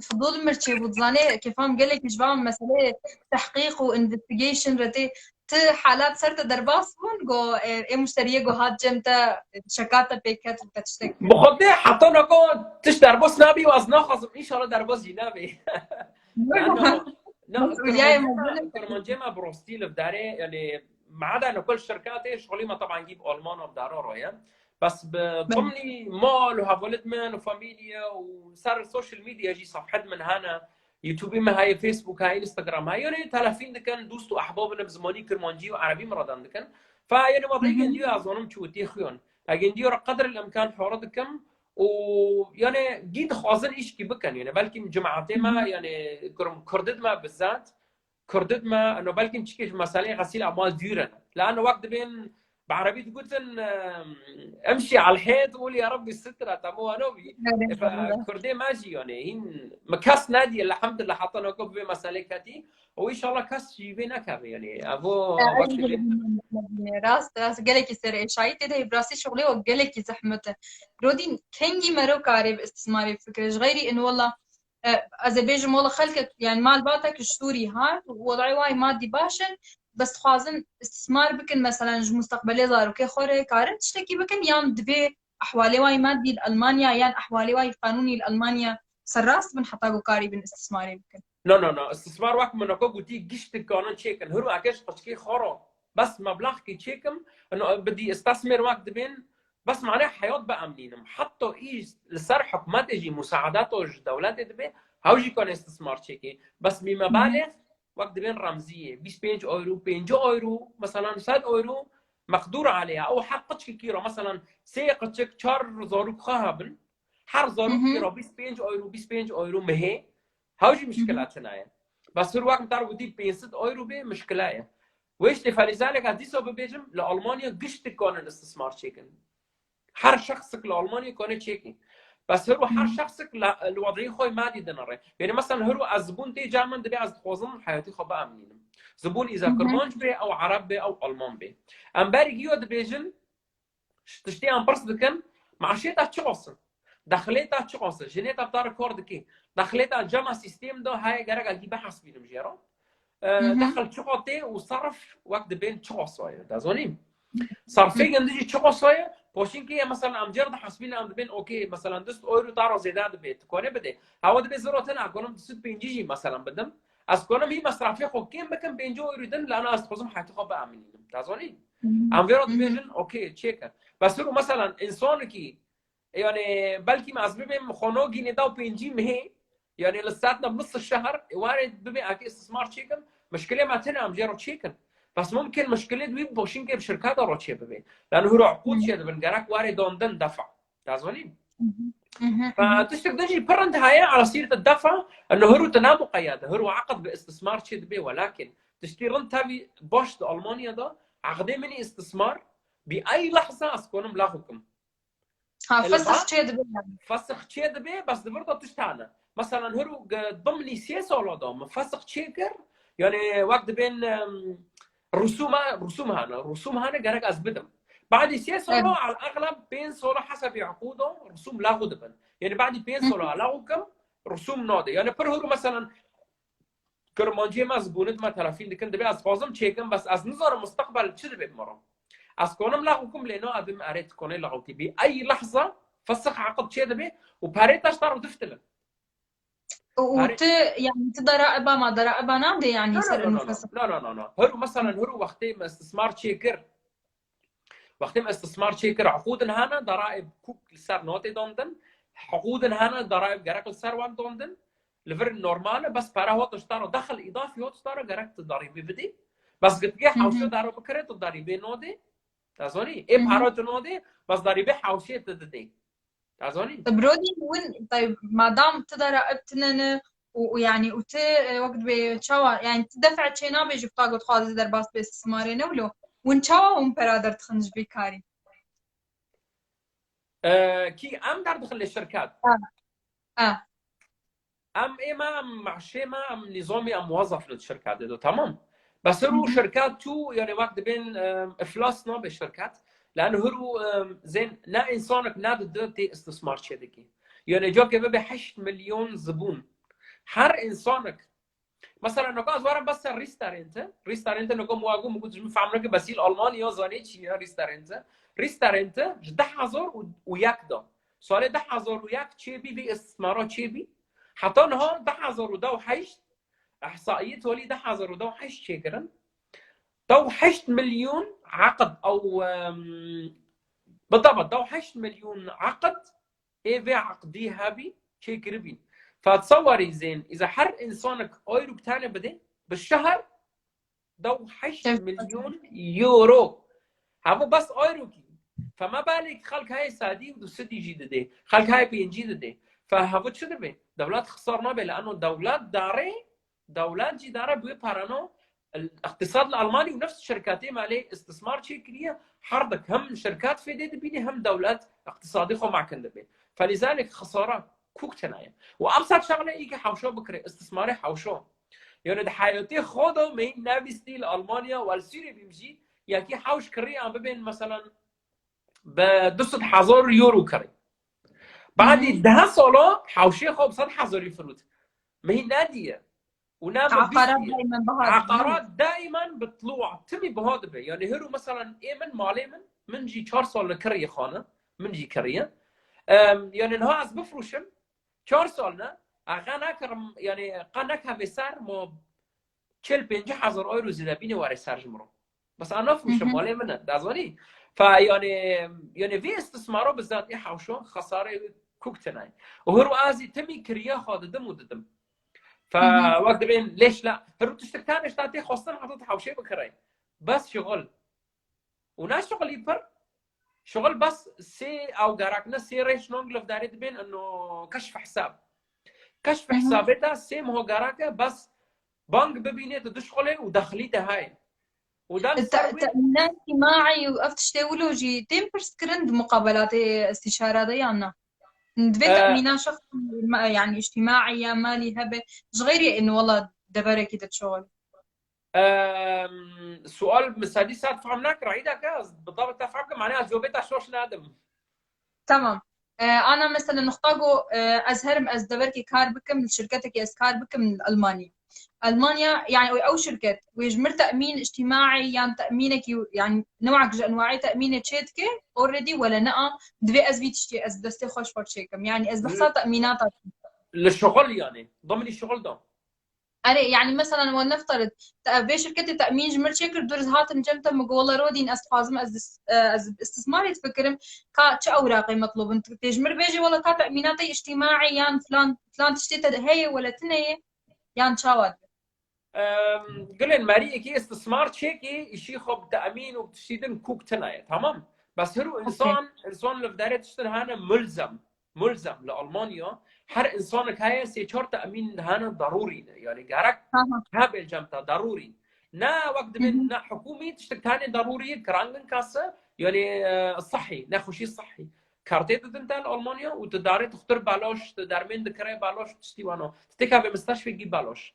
Fidûl mir çê bû, zanê, kêfam gelekî ji van meseleyê tehqîq û investigation re tê. Ti halat ser te derbas bûn, go, e, ê muşteriyê go hat cem te, şeka te pê ket û te tiştek. Bi xwe tê heta nako tişt derbas nabî û ez naxwazim, înşallah derbas jî nabî. Na, na, Mesûliyayê me kurmancê, kurmancê me bi rastî li vdarê, yani, me da li kul şirkatê, şixulî me teban gî bi Alman û bi dara roye. Bes bi dimnî mal û hevalid min û famîlye û ser social media jî sefhed min hene. YouTube min heye, Facebook heye, Instagram heye. Yani telefîn dikin, dost û ehbab min bi zimanî kirmancî û erebî min re dan dikin. Fe yani me bê gendiyo ez zanim çi witî xuyan. Ez gendiyo re qedr el imkan hore dikim û yani gî dixwazin îşkî bikin. Yani belkî cemaetê me, yani kur-, kurdid me bizat, kurdid me, eno belkî çikê ji meseleyê xesîl emwal dûr in. Lano wek dibên bi erebî digotin, em, emşî al hêt û ya Rabbî sitra, temo wano bî. Kurdê me jî yani hîn mi kes nediye, elhamdulillah, heta nako bi vê meselê ketî. Û înşallah kes jî vê nekeve yani. Evo wek dibê. Rast, rast, gelekî serêşayî tê de, bi rastî şixulê o gelekî zehmet e. Rodîn, kengî mero karê bi istismarê fikire. Ji xeyrî in wela, e, ez ê bêjim wela xelkek, yani malbatek ji Sûrî hat, welay way madî baş in, bes dixwazin istismar bikin, meselan ji musteqbelê zarokê xwe re karin tiştekî bikin, yan divê ehwalê way madî li Almanya, yan ehwalê way qanûnî li Almanya serrast bin heta ku karî bin istismarê bikin. No, no, no. Istismar wek min nako gotî gişt dikanin çêkin. Hiru eke ji qiçkê xwe re bes meblağkî çêkim, no, bidî istismêr wek dibên, bes mane heyat biemnînim. Heta î li ser hikûmetê jî, musaedato ji dewletê dibe, hew jî kane istismar çêkê. Bes mî mebalêx wek dibên remziyê, bîst pênc euro, pêncî euro, meselan sed euro, meqdûr alê ya. Ew her qiçkekî re, meselan sê qiçik, çar zarok xwe hebin, her zarokî re bîst pênc euro, bîst pênc euro mihê, hew jî mişkila tune ye. Bes hir wek min te re gotî pênc sed euro bê, mişkila ye. Wê ji tê felîzalek ez dîsa bibêjim, li Almanya gişt dikanin istismar çêkin. Her şexsik li Almanya kane çêkî. Bes hiru her şexsik li, li wedî xwe madî dinere. Yanî mesela hiru ez zibûn tê ca min dibê ez dixwazim heyatî xwe biamînim. Zibûn îza Hı hı. Kirmanc bê, ew Ereb bê, ew Alman bê. Em berî giyo dibêjin, tiştê em pirs dikin, meşê te çiqas in? Dexilê te çiqas e? Jinê te bi te re kar dike? Dexilê te cema sîstem de heye gerek ez bihesbînim jê re. E, Hı hı. Dexil çiqas tê û serf wek dibên çiqas waye. Te zanî? Serfê Hı. gindi jî çiqas waye? Poşînkê ye, mesela em cêr dihesbînin, em dibên, okey, mesela dust euro te re zêde dibe, tu kone bide. Hewa dibê zero tene, konim du sed pêncî jî mesela bidim. Ez konim hî mesrafê xwe kêm bikim, pêncî euro din, lana ez dixwazim heyatê xwe biamînim. Te zanî? Hı hı. Em vê re Hı hı. dibêjin, okey, çêkin. Bes hiru mesela însanekî, yani belkî me ez bibêm xwe nagînê da û pêncî mehê, yani li saetna nus şehr, warê bibê eke istismar çêkim, mişkilê me tine em jê re çêkin. Bes mumkin mişkilê di wî poşînkê bi şirketa re çê bibe. Lana hiru uqûd Hı. çê dibin, gerek warê dandin defa. Te zanî? Hı hı. Hı hı, hı hı. Fe tiştek din jî pir rind heye, ala sîrete defa, eno hiru te namuqeyede, hiru eqd bi istismar çê dibe, welakin tiştî rind tevî baş di Almanya de, eqdê min î istismar, bi ey lehza ez konim laxû kim. Ha, El fesix ba-, çê dibe yani. Fesix çê dibe, bes di vir de tişt hene. Mesela hiru ge-, dimnî sê sala de min fesix çê kir, yani wek dibên, em, Rusûma, rusûm hene. Rusûm hene gerek ez bidim. Badî sê sala, Evet. al egleb pênc sala hesabî uqûda rusûm laxû dibin. Yani badî pênc Hı hı. sala laxû kim, rusûm nade. Yani pir huru mesela Kirmanciyê me zibûnê me telefîn dikin, dibê ez dixwazim çêkim, bes ez nizanim misteqbel çi dibe bi me re. Ez konim laxû kim lê no, ez bim erê tu konê laxû kî bî. Ey lehza fesix eqd çê dibe û perê te ji te re diftilin. Û, û Pare- tu, yani tu dara eba ma, dara eba nade yani No, no, ser no, inu no, no. fesix. No, no, no, no. Hiru, mesela hiru wextê me istismar çêkir. Wextê me istismar çêkir, uqûdin hene, dara eb kuk li ser notê dandin. Uqûdin hene, dara eb gerek li ser wan dandin. Li vir normal e, bes para hot ji te re, dexil îdafî hot ji te re gerek tu darîbê bidî. Bes gitige Hı hı. hewşe dara bikire, tu darîbê nodê. Te zanî? Ê Hı hı. para tu nodê, bes darîbê hewşê tu didê. Te zanî? Te brodî win, te madam tu dara eb tinene û, û yani û tu, e, wek dibê çawa, yani tu def'e çê nabê ji ta got xwazî derbas bê istismarê ne wilo. Win çawa hûn pera derdixin ji vî karî? E, kî em derdixin lê şirket? Ha. Ha. Em ê me, em meşê me, em nîzamê em muwezef li şirketê de, tamam. Bes Hı hiru hı. şirket çû, yani wek dibên, em, iflas nabe şirket. Lano hiru, em, zên ne însanek ne di du tê istismar çêdikî. Yani cokê bibe heşt milyon zibûn. Her însanek. Mesela noka ez warim bes ser restaurante. Restaurante noka muwagu mugu dijmin fehm nake besîl Almanya zanê çi ya restaurante. Restaurante ji deh hezar û yek da. Salê deh hezar û yek çêbî vê istismara çêbî. Heta niha deh hezar û deh û heşt, ihsaiyê tolî deh hezar û deh û heşt çêkirin. Deh û heşt milyon eqd ew, em, bi teba deh û heşt milyon eqd ê vê eqdî hebî çêkiribîn. Fe tesewarî zên, îza her însanek eyrok tane bide, bi şehr deh û heşt milyon euro. Heva bes eyrokî. Fe me balê ki xelk heye sedî û du sedî jî didê. Xelk heye pêncî didê. Fe heva çi dibe? Dewlet xisar nabe, li eno dewlet dare, dewlet jî dare bi wê parano, el-, iqtisad li Almanya û nefs şirketê me lê istismar çêkiriye, her dik hem şirket fêdê dibîne hem dewlet iqtisadê xwe mekin dibe. Felîzalek xisara kûk tine ye. Û ev ser şexle î ki hewşa bikire, istismarê hewşa. Yani di heyatê xwe de me hîn nebîstî li Almanya û li Sûriyê bîm jî, yekî hewş kirî an bibên, meselan, bi du sed hezar euro kirî. Badî Hı hı. deh sala hewşê xwe bi sed hezarî firût. Me hîn nediye. Û ne me Eqarat bîstiye. Daimen biha dibe. Eqarat daimen bi tluwa. Timî biha dibe. Yani hiru, meselan, ê min, malê min, min jî çar sal li kirî xane, min jî kiriye. Em, yani niha ez bifrûşim, çar sal ne, eqe nekirim, yani qe nekeve ser, mo çil pêncî hezar euro zêde bîne were ser ji min re. Bes ana Hı fûşe hı. malê min e, dazanî. Fe yani, yani vê istismaro bi zat ê hewşo xesarê kûk tine. Û hiru azî timî kiriya xwe didim û didim. Fe Hı hı. wek dibên lêş la, hiru tiştek tane ji te tê xwestin heta tu hewşê bikirey. Bes şixul. Û ne şixulî pir, şixul bes sê ew gerekne, sê rêş nong lifdarê dibên ino keşf hesab. Keşf Hı hı. hesabê te sê miho gereke bes bang bibînê tu du şixulê û dexilî te heye. Û dem Te-, ser wê te-, ne îctimaî û ev tiştê wilo jî tên pirs kirin di muqabelatê istîşara de yan na? Divê Ee, temîna şexs, ma-, yani îctîmaî ya malî hebe, ji xeyrê in wela deverekî de şixul. Em, sual min sedî sed fehm nekir, îda ke ez bi tabî te fehm kim, yani ez cevabê te şoş nadim. Tamam. Ee, ana mesela nokta go, e, ez herim ez deverekê kar bikim, li şirketekê ez kar bikim li Almanya. Almanya, yani ew, ew şirket, wê ji mir temîn îctîmaî yan temînekî, yani newek ji enwaê temînê çê dike, already wele ne a, divê ez vî tiştê, ez bi destê xwe ji xwe çêkim. Yani ez behsa temînata Li şixul yani, dimnî şixul da. Erê, yani mesela we nefterid, te, vê şirketê temîn ji mir çêkir, dûr hatim cem te, min got, wela Rodîn, ez dixwazim ez dis-, e, ez bi istismarê difikirim, ka çi ewraqê metlûb in? Tê ji mir bêjê, wela ka temînatê îctîmaî yan filan, filan tiştê te heye, wela tune ye, yan çawa dibe? Em, gulên meriyekî istismar çêkî, îşî xwe bi temîn û tiştî din kûk tune ye, tamam? Bes hiru Okey. insan, insan li vderê tiştin hene mulzem. Mulzem li Almanya her insanek heye sê çar temîn hene darûrî ne. Yani gerek Aha. hebê cem te darûrî. Ne wek Hı hı. dibên ne hikûmî tiştek tenê darûrî kirangin kase, yani, e, sihî, nexweşî sihî. Kartê didin te li Almanya û tu darê dixtur belaş, tu dermên dikire belaş, tiştî wano. Tu têka vê misteşfekî belaş.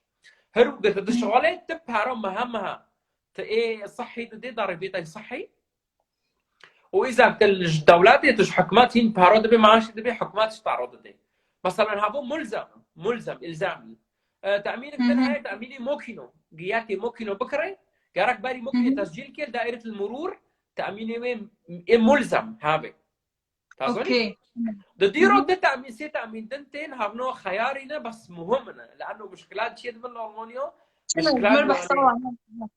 Her û gir tu Hı. dişixulê, tu para meha meha. Tu ê sihî didê, darê vê te sihî. Û îza tu ji dewletê, tu ji hikûmet hîn para dibê, maaşê dibê, hikûmet ji te re didê. Mesela havo mulzem, mulzem, ilzamî. E, temînek Hı din hı. heye, temînê mokîno. Giyakê mokîno bikire, gerek berî mokînê Hı hı. tescîl kê, daîret murûr, temînê wê ê mulzem have. Tazanî? Okey. Di dîro Hı hı. di temîn, sê temîn din tên, havno xeyarî ne, bes muhim ne. Leano muşkilat çê dibin li Almanya, Çima? muşkilat Mer behsa yani wan.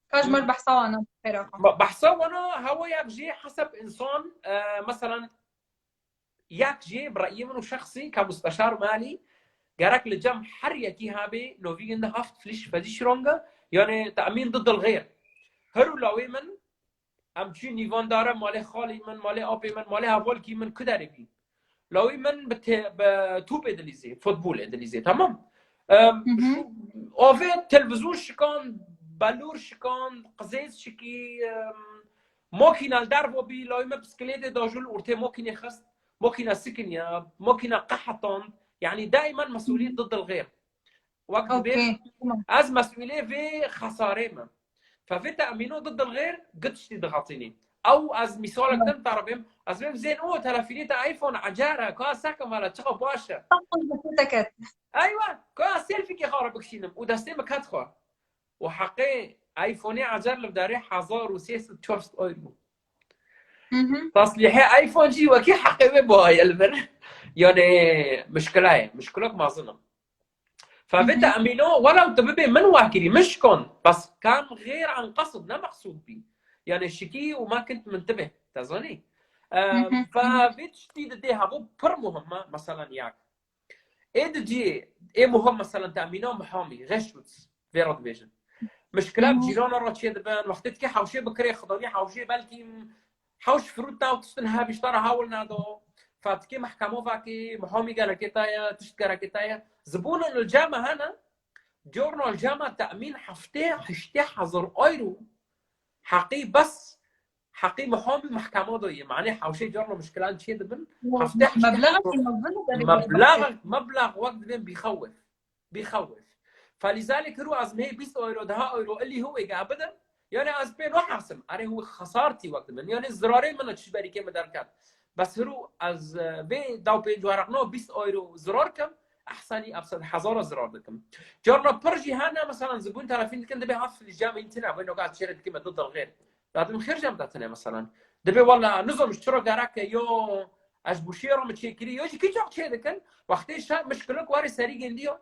Ka ji mer behsa wan xêra xwe. Be-, behsa wana hewa yek jî heseb insan, e, meselan, yek jî bi reyî min û şexsî ka musteşar malî gerek li cem her yekî habe novîgin de heft fliş fezî şironga, yani temîn did dilxêr. Her û lawê min, em çûn nîvandare malê xalî min, malê apê min, malê hevalkî min ku derê bî. Lawî min bi te-, bi topê dilîzê, futbolê dilîzê, tamam? Em, Hı hı. şu avê televizyon şikan, belûr şikan, qizêz şikî, em, makîna li derva bî, lawî min bisikletê da jû li ortê makînê xist, makîna sikiniya, makîna qehetand. Yani daimen mesûlî Hı hı. did dilxêr. Wek dibê Okey, tamam. ez mesûlê vê xesarê me. Fe vê temîno did dilxêr, gi tiştî dixetînî. Ew ez mîsalek Tamam. din tarifêm, ez bêm zên o telefînê te iPhone ecer e, ka sekim vala çiqa baş e. Tam xwe ji destê te ket. Eywa, ka ez selfîkê xwe re bikişînim û destê min ket xwe. Û heqê iPhoneê ecer li vdarê hezar û sê sed çar sed euro. Hı hı. Taslîhê iPhone jî wekî heqê wê buhaye li vir. Yani mişkila ye, mişkilok mezin e. Fe vê Hı hı. temîno, welew tu bibê min wekirî, min şikand, bes kam xêr an qesd ne meqsûd bî. Yani şikî û me kint min tibê, te zanî? Hı hı. Fe vê tiştî didê hevo pir muhim e, meselan yek. Ê di cî, ê muhim meselan temîna mihamî, reşt, vê re dibêjin. Mişkila bi Hı hı. cîrana re çê dibin, wextê dikê hewşê bikirê, xidawî hewşê belkî hewş firût da û tiştin hebîşta re hewil nado. Fatikê mehkemo vekê, mihamî gelekê te ye, tişt gelekê te ye. Zibûnin li cem me hene, corna li cem me temîn heftê, heştê hezar euro. Heqî bes, heqî mihamî mehkema de ye. Manê hewşê corna mişkilan çê dibin. Heftê, heştê Meblaxekî hezar mezin e, devê meblax, meblax wek dibên bîxewif. Bîxewif. Felîzalek hiru ez mehê bîst euro, deha euro, elî hu êga bidim. Yani ez pê nahasim. Erê hu xesartî wek dibin. Yani zirarê min çi berîkê min derket. Bes hiru ez, e, vê daw pênc waraqno bîst euro zirar kim. Ehsenî ev sed hezara zirar dikim. Carna pir jî hene, mesela zibûn telefîn dikin, dibê heft filî cem întine. Wê noga çêre dikim, me du dilxêr. Dadim xêr cem datine, mesela. Dibê wala nizom çira gerek e, yo ez bûşiyê re mi çêkirî, yo jî kî çok çê dikin. Wextê şe mişkilok warê serî gendiyo.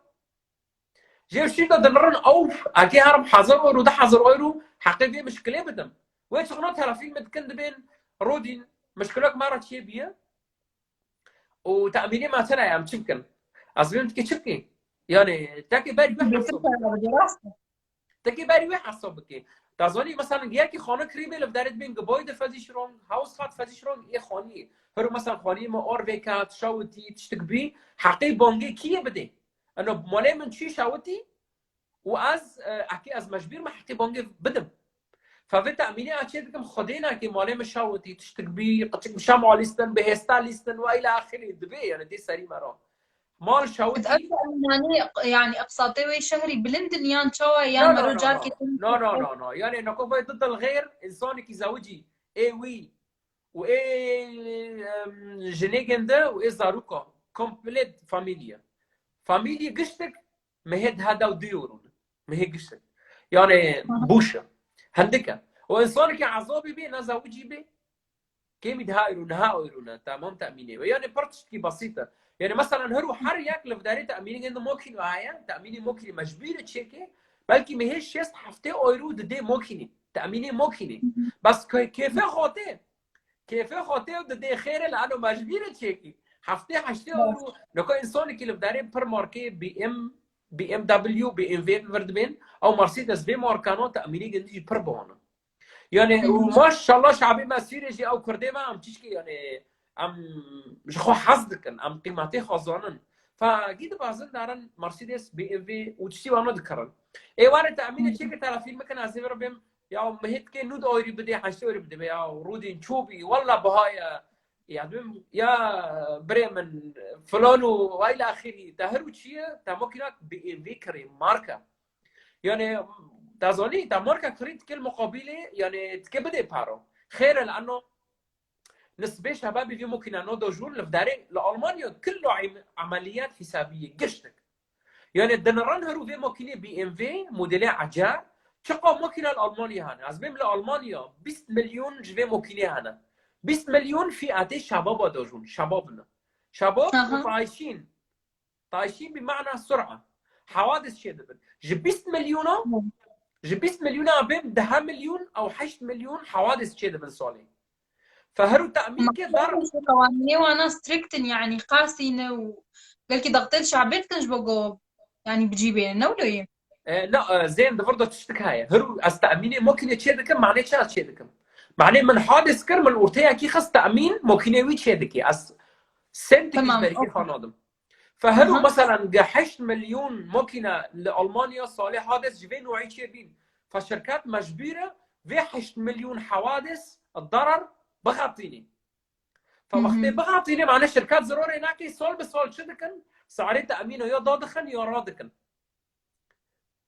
Jê şî de dilirin ew, akê herim hezar euro, du hezar euro, heqê vê mişkilê bidim. Wê çiqno telefîn mi dikin dibên rodîn, mişkilok me re çê biye. Û temînê me tune ye, em çi bikin? Ez bêm dikê çi bikî? Yani, tekê berî wê hesab bikî. Tekê berî wê hesab bikî. Te zanî, mesela, yekî xane kirî bê, li vderê dibên giboy de fezî şirong, haus hat fezî şirong, ê xaniyê. Hero, mesela, xaniyê me or vê ket, şawitî, tiştik bî, heqê bangê kî yê bidê? Eno, malê min çî şawitî? Û ez, e, ekê ez mecbûr me heqê bangê bidim. Fa vê te'mînê a çê dikim, Xwedê nake malê min şawitî, tiştik bî, qeçik bi şam alîstin, bi hêsta lîstin, wa îla axirî dibê, yani dê serî me ra. Mal şawitî. Yani, yani iqsatê wê şehrî bilind in yan çawa, yan mero carkê din. No, no, no, no. Yani, nako vay di dilxêr, insanekî zewicî, ê wî û ê, em, jinê gende û ê zaruka. Komplet famîlye. Famîlye giştik, mehê diha dew du euro ne. Mehê giştik. Yani, bûş e. Hindik e. O insanekî ezabî bê, ne zewicî bê, kêmî diha euro, niha euro ne, tamam te'mînê we. Yani pir tiştkî besît e. Yani, meselan, her û her yek li vdarê te'mînê gende mokîn ve heye, te'mînê mokînê mecbûr e çêke, belkî mehê şêst heftê euro didê mokînê, te'mînê mokînê. Bes kê-, kêfê xotê, kêfê xotê û didê xêr e, li ano mecbûr e çêke. Heftê heştê euro, neka insanekî li vdarê pir markê B M, B M W, B M W vir dibên, ew Mercedes vê markano te'mînê gende jî pir biwan e. Yani, û maşallah şabê me Sûrê jî ew kurdê me em çişkî, yani, em ji xwe hez dikin, em qîmetê xwe zanin. Fa gî dibazin darin Mercedes, B M W û tiştî wano dikirin. Ê ware te'mînê çêke telefîn bikin, ez ê vir bêm, ya mehê dikê nûd euro bidê, heştê euro bidê, ya rûdîn çûbî, walla biha ye. Ya dibêm, ya birê min, filan û wayla axirî, te her û çi ye, te makînak B M W kirê, marka. Yani, te zanî, te marka kirî dikê li muqabilê, yani, dikê bidê paro. Xêr e, li ano nisbê şebabî vî mokîna no dojûn li vdarê li Almanya killo em-, emeliyat hesabî ye, giştik. Yani, dinirin her û vê mokînê B M W, modelê eca, çiqa mokîna li Almanya hene. Ez bêm li Almanya bîst milyon ji vê mokînê hene. Bîst milyon fiyatê şebaba dojûn, şebab ne. Şebab û taşîn. Taşîn bi mana sur'a. Hawadis çê dibin. Ji bîst milyona, ji bîst milyona bêm deh milyon ew heşt milyon hawadis çê dibin salê. Fe her û te'mîn ke dar. Qewanînê wana strict in, yani qasî ne û belkî daxtên şabê dikin ji bo go, yani bi cî bê ne wilo ye. E, na, e, zên di vir de tiştik heye. Her û ez te'mînê mokînê çê dikim, manê çi ez çê dikim? Manê min hadis kir, min orteyekî xist te'mîn, mokînê wî çê dikê. Ez sentîk ji berkî xwe nadim. Fe her û, meselan, ge heşt milyon mokîne li Almanya salê hades ji vê nûî çêbîn. Fe şirket mecbûr e vê heşt milyon hewades darar bixetînê. Fe wextê bixetînê, mane şirket zirorê nake, sal bi sal çi dikin? Sarê te'mîno ya dadixin ya radikin.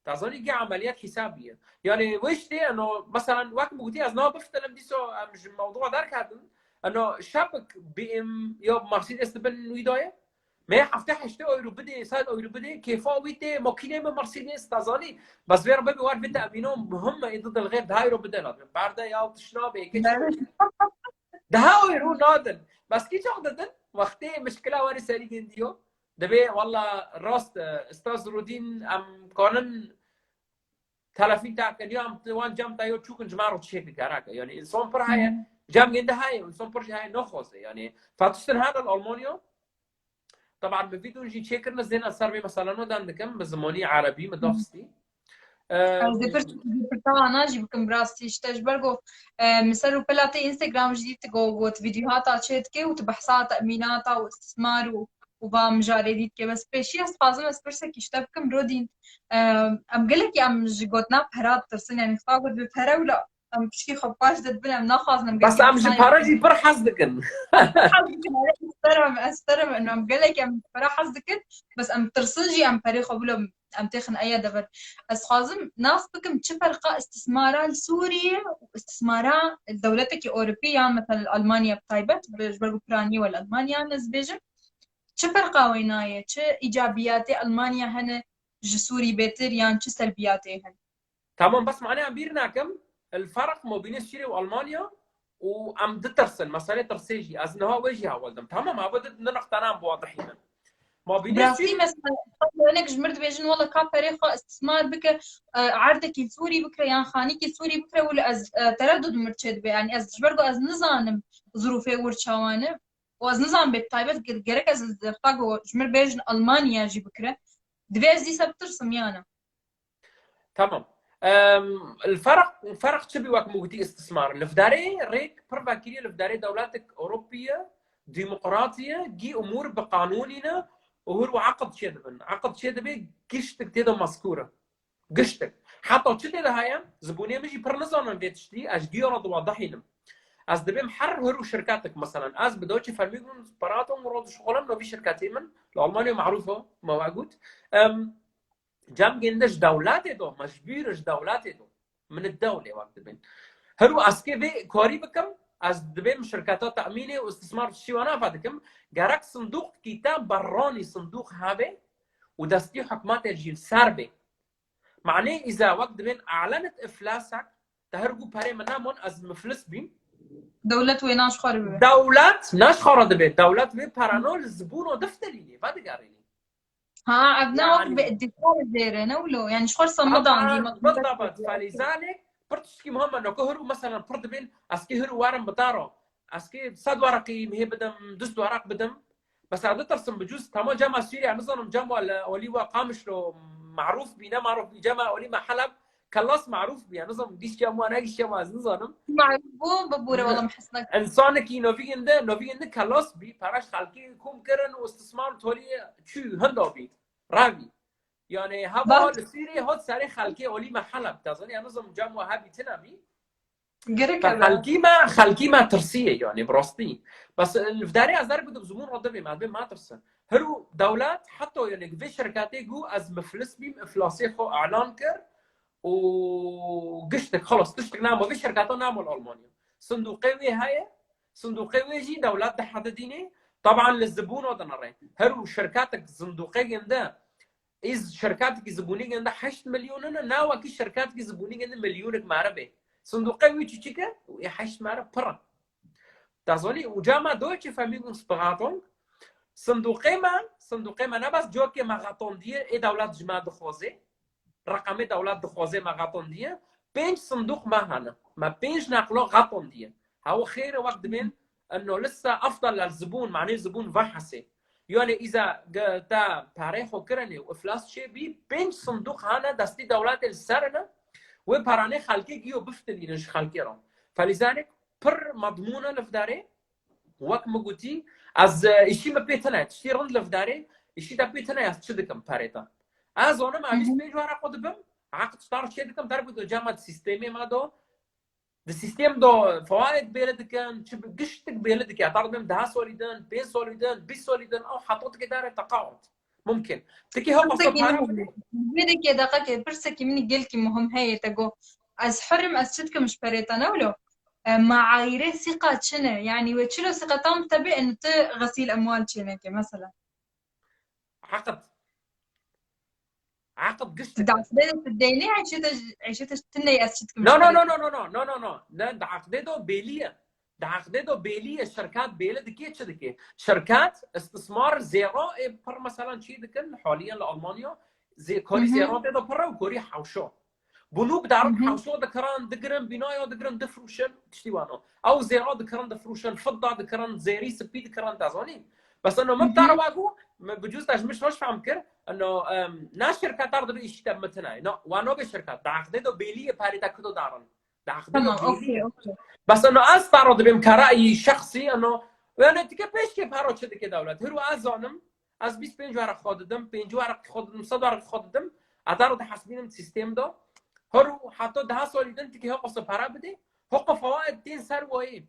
Te zanî ge emeliyat hesabî ye. Yani wê ştê, eno, meselan, wek min gotî, ez niha biftilim, dîso em ji mewdûa derketin. Eno, şepik B M ya Mercedes di bin wî de ye. Me hefte heştê euro bidê, sed euro bidê, kêfa wî tê, makînê me Mercedes, te zanî. Bes vê re bibê war vê te'mîno muhim e, ê di dilxêr deh euro bide, ladin. Berde ya tişt nabe, yekê çi. Deh euro nadin. Bes kî çax didin? Wextê mişkila warê serî gindiyo. Dibê, walla rast, e, Ustaz Rûdîn, em kanin telefîn te kin, ya em wan cem te yo çûkin ji me re çêke gerek e. Yani, însan pir heye, cem gende heye, însan pir jî heye naxwaze. Yani, fatiştin hene li Almanya. Taban, min vîdyon jî çêkirine, zêna ser vê meselano dan dikim, bi zimanî erebî min daxistî. Ez dê pirs, dê pirsa wana jî bikim, bi rastî, işte, ji ber ku, e, min ser û pela te Instagram jî dît, ku got, vîdyoha ta çê dike û tu behsa te'mînata û istismar û, û va mijarê dî dike. Bes pêşî ez dixwazim ez pirsekî işte bikim, Rodîn, e, em gelekî em ji gotina pera ditirsin, yani xwe got bi pere wila em pişkî xwe paş de dibin, em naxwazin em Bes gelekî em ji pere jî pir hez dikin. Hez dikin, ez terim, ez terim, em gelekî em pere hez dikin, bes em tirsin jî em perê xwe wilo em têxin eye dever. Ez xwazim nas bikim çi ferqa istismara li Sûriye û istismara li dewletekî Ewropî yan mesela li Almanya bi taybet, bi, ji ber ku piranî we li Almanya ne ez bêjim. Çi ferqa wêna ye? Çi îcabiyatê Almanya hene ji Sûrî bêtir yan çi selbiyatê hene? Tamam, bes mane em bîr nakim, el ferq mabînê Sûriye û Almanya û em ditirsin, meselê tirsê jî. Ez niha wê jî hewl dim. Tamam, ava di nirxtana em biwadihînin. Ma bînê Sûrî mesela, hinek ji mir dibêjin, wela ka perê xwe istismar bike, e, erdekî Sûrî bikire yan xanîkî Sûrî bikire, wila ez, e, tereddud mir çê dibe. Yani ez ji ber ku ez nizanim zirûfê wir çawan e. Û ez nizanim bê taybet ge-, gerek ez li derta ku ji mir bêjin Almanya jî bikire. Divê ez dîsa bitirsim yana. Tamam. Em, el ferq, ferq çi bî wek min gotî istismar? Li vdarê rêk pir vekirî, li vdarê dewletek Ewropî ye, demokratî ye, gî umûr bi qanûnî ne û hûr û eqd çê dibin. Eqd çê dibe giştik tê de mezkûr e. Giştik. Heta çi tê de heye? Zibûnê min jî pir nizanin vê tiştî, ez ji giya re diwadihînim. Ez dibêm her hir û şirketek, meselen, ez bi Deutsche Vermögensberatung re dişixulim, no vî şirketê min, li Almanya merûf e, me we got. Em, cem gênde ji dewletê do, mecbûr ji dewletê do. Min id dewlê wek dibên. Her û ez kê vê karî bikim, ez dibêm şirketa te'mînê û istismar şîwana ve dikim, gerek sindûqkî te berranî sindûq hebe û destî hikûmetê jî li ser bê. Manê îza wek dibên e'lenit iflasek, te her gu perê min nemon, ez miflis bîm. Dewlet wê naşxwar bibe. Dewlet naşxwara dibe. Dewlet wê perano li zibûno diftelînê, vedigerînê. Ha, ev ne wek Yani- bi iddîkar zêre, ne wilo? Yani ji xwe re Ama samidandî, bildabat, felîzanek, pir tiştkî muhim e. Noko hiru, mesela, pir dibên, ez kê hiru warim bitaro. Ez kê sed waraqî hê bidim, du sed waraq bidim. Bes ez ditirsim bi cûz, tamam, cema Sûriye, nizanim, cema li olî wa Qamişlo, maruf bî, ne maruf bî, cema olî me Heleb, kelas maruf bî, nizanim, giştiya ma, ne giştiya ma, ez nizanim. Maruf bû, bibûre, wala mihesnek. Însanekî novîgin de, novîgin de kelas bî, peraş xelkê kom kirin û istismar tolî çû, hinda bî, ravî. Yani, hava Bak. Li Sûriye hot serê xelkê olî me Heleb, te zanî, ez nizanim, cema hebî, tine bî. Gerek Xelkî me, xelkî me tirsiye, yani, bi rastî. Bes, e, li vdarê ez der bidim zimun re dibêm, ez bê me tirsin. Hiru dewlet, heta, yani, vê şirketê gu ez miflis bîm, iflasê xwe elan kir û giştik, xelas, tiştik namo, vê şirketa namo li Almanya. Sinduqê wê heye, sinduqê wê jî dewlet dihedidînê, taban li zibûno dinere. Hiru şirketek zinduqê ginde, Îz şirketekî zibûnî ginde heşt milyon in, na wekî şirketekî zibûnî ginde milyonek mare bê. Sinduqê wî çiçik e? Wî heşt mare pir e. Te zanî, uca me Deutsche Vermögensberatung, sinduqê me, sinduqê me ne bes cokê me xetondiye, ê dewlet ji me dixwaze, reqemê dewlet dixwaze me xetondiye, pênc sinduq me hene. Me pênc neqlo xetondiye. Hewa xêr e wek dibên, eno lisa efdal el zibûn, manê zibûn ve hesê. Yani îza ge-, te perê xwe kirinê û iflas çê bî, pênc sinduq hene destî dewletê li ser ne, wê peranê xelkê giyo biftilînin ji xelkê re. Felîzanek pir madmûn e li vdarê, wek min gotî, ez, e, îşî min pê tine, tiştî rind li vdarê, îşî te pê tine, ez çi dikim perê te? Ez zonim, ez Hı hı. bîst pênc wara xwe dibim, eqd ji te re çê dikim, derbi do cema di sîstemê me do, Di sîstem de fewaid bêle dikin, çi bi-, giştik bêle dike. Heta dibêm deh solî din, pênc solî din, bîst solî din, ew heta dike dare teqaut. Mumkin. Tikî hew Pirsekî wasa min heye. Vê dikê deqekê, pirsekî min gelkî muhim heye te got. Ez hur im, ez çi dikim ji perê te ne wilo? E, maayîrê sîqa çi ne? Yani wê çilo sîqa tam te bê, en tu xesîl emwal çê neke mesela. Eqd. Eqd gişt dike. Daqdê tu deynê eşê te, eşê te tinê ez çi dikim No, no, no, no, no, no, no, no, no. Ne, di eqdê do bêlî ye. Di eqdê do bêlî ye, şirkat bêli dike, çi dike? Şirkat istismar zêro ê pir, mesela, çi dikin? Haliyen li Almanya zê-, korî Hı hı. zêro tê do pir e û korî hewşo. Bunu bi darin Hı hı. hewşo dikirin, digirin, bînayo digirin, difrûşin, tiştî wano. Ew zêra dikirin, difrûşin, fidda dikirin, zêrî, spî dikirin, te zanî. Bes eno min Hı hı. tara wa got, min bi cûz te ji min şoş fehm kir, eno, em, na şirketar dibe îşî te min tine. No, wa nobe şirket. Di eqdê do bêlî ye, parê te kudo darin. Di eqdê do Tamam, bêlî okey, ye. okey. Bes eno ez tara dibêm kerayî şexsî, eno, yani tike pêşkê paro çi dike dewlet. Hiru ez zanim, Ez bîst pênc werek xwe didim, pêncî werek xwe didim, sed werek xwe didim. Ez daro dihesibînim sîstem de. Her û heta deha salî din tikê hiqo se pere bidê. Hiqo fewaid tên ser wayê.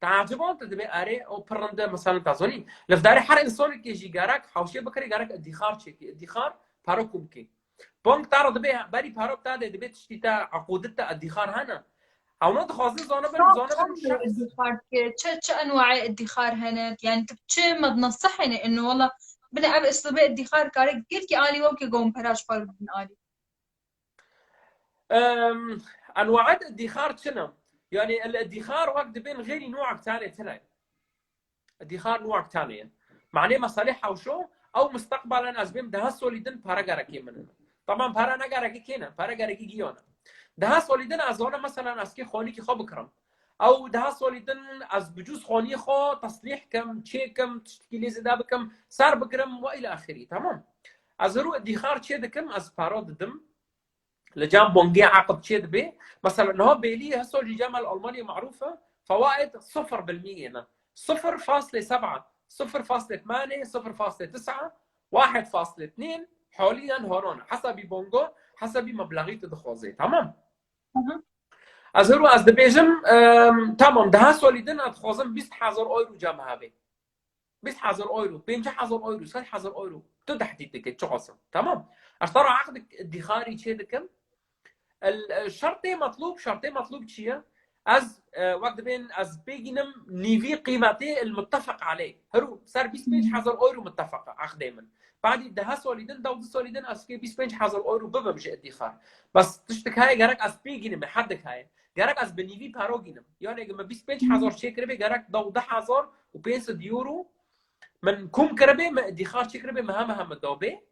Te eciban te dibê erê, o pir rind e, mesela te zanî. Li vdarê her însanekê jî gerek hewşê bikirê, gerek îdîxar çêkê. Îdîxar pere kom kê. Bank te re dibê, berî pere te dê, dibê tiştî te, eqûdit te, îdîxar hene. Hewna dixwazin zanibin, Tam, zanibin tam şexs. Îdîxar dike, çi, çi enwaê îdîxar hene? Yani tu çi mednasih hene? Eno wala bine ev îslûbê îdîxar kare gelkî alî wekî gom peraş xwe bidin alî. Em, enwaet îdîxar çi ne? Yani el îdîxar wek dibên xêrî nû aktanê tine. Îdîxar nû aktanê ye. Manê meselê hewşo, ew mustaqbalen ez bêm deha solî din pere gerekê min in. Tamam, pere ne gerekê kê ne, pere gerekê giyo ne. Deha solî din ez zana, meselen, ez kê xonîkî xwe bikirim. Ew deha solî din ez bi cûz xonî xwe teslîh kim, çê kim, tiştekî lê zêde bikim, ser bigirim ve îlâ axirî, tamam. Ez hiru îdîxar çê dikim, ez pere didim. Li cem bongê eqd çê dibe. Mesela niha bêlî hesol jî cem el Almanya maruf e. Fewaid sifir bil mîye ne. Sifir faslê seba, sifir faslê tmanê, sifir faslê tisa, wahid faslê tnên, haliyen horon. Hesabî bongo, Hesebî meblexî tu dixwazê. Tamam? Hı hı. Ez hero ez dibêjim, em, tamam, deha solî din ez dixwazim bîst hezar euro cem habe. Bîst hezar euro, pêncî hezar euro, sed hezar euro. Tu tehdîd dike, çiqas e. Tamam. Ez te re aqd dîxarî çê dikim. El, e, şertê metlûb, şertê metlûb çi ye? Ez, e, wek dibên ez pêgînim nîvî qîmetê el muttefeq aleyh. Heru ser bîst pênc hezar euro muttefeq e aqdê min. Badî deha solî din, dewdu solî din ez kê bîst pênc hezar euro bibim ji dîxar. Bes tiştik heye gerek ez pêgînim, hedik heye. Gerek ez bi nîvî paro gînim. Yani eger me bîst pênc hezar çêkiribê, gerek dewdu hezar û pênc sed euro min kom kiribê, me dîxar çêkiribê, me heme heme dabê.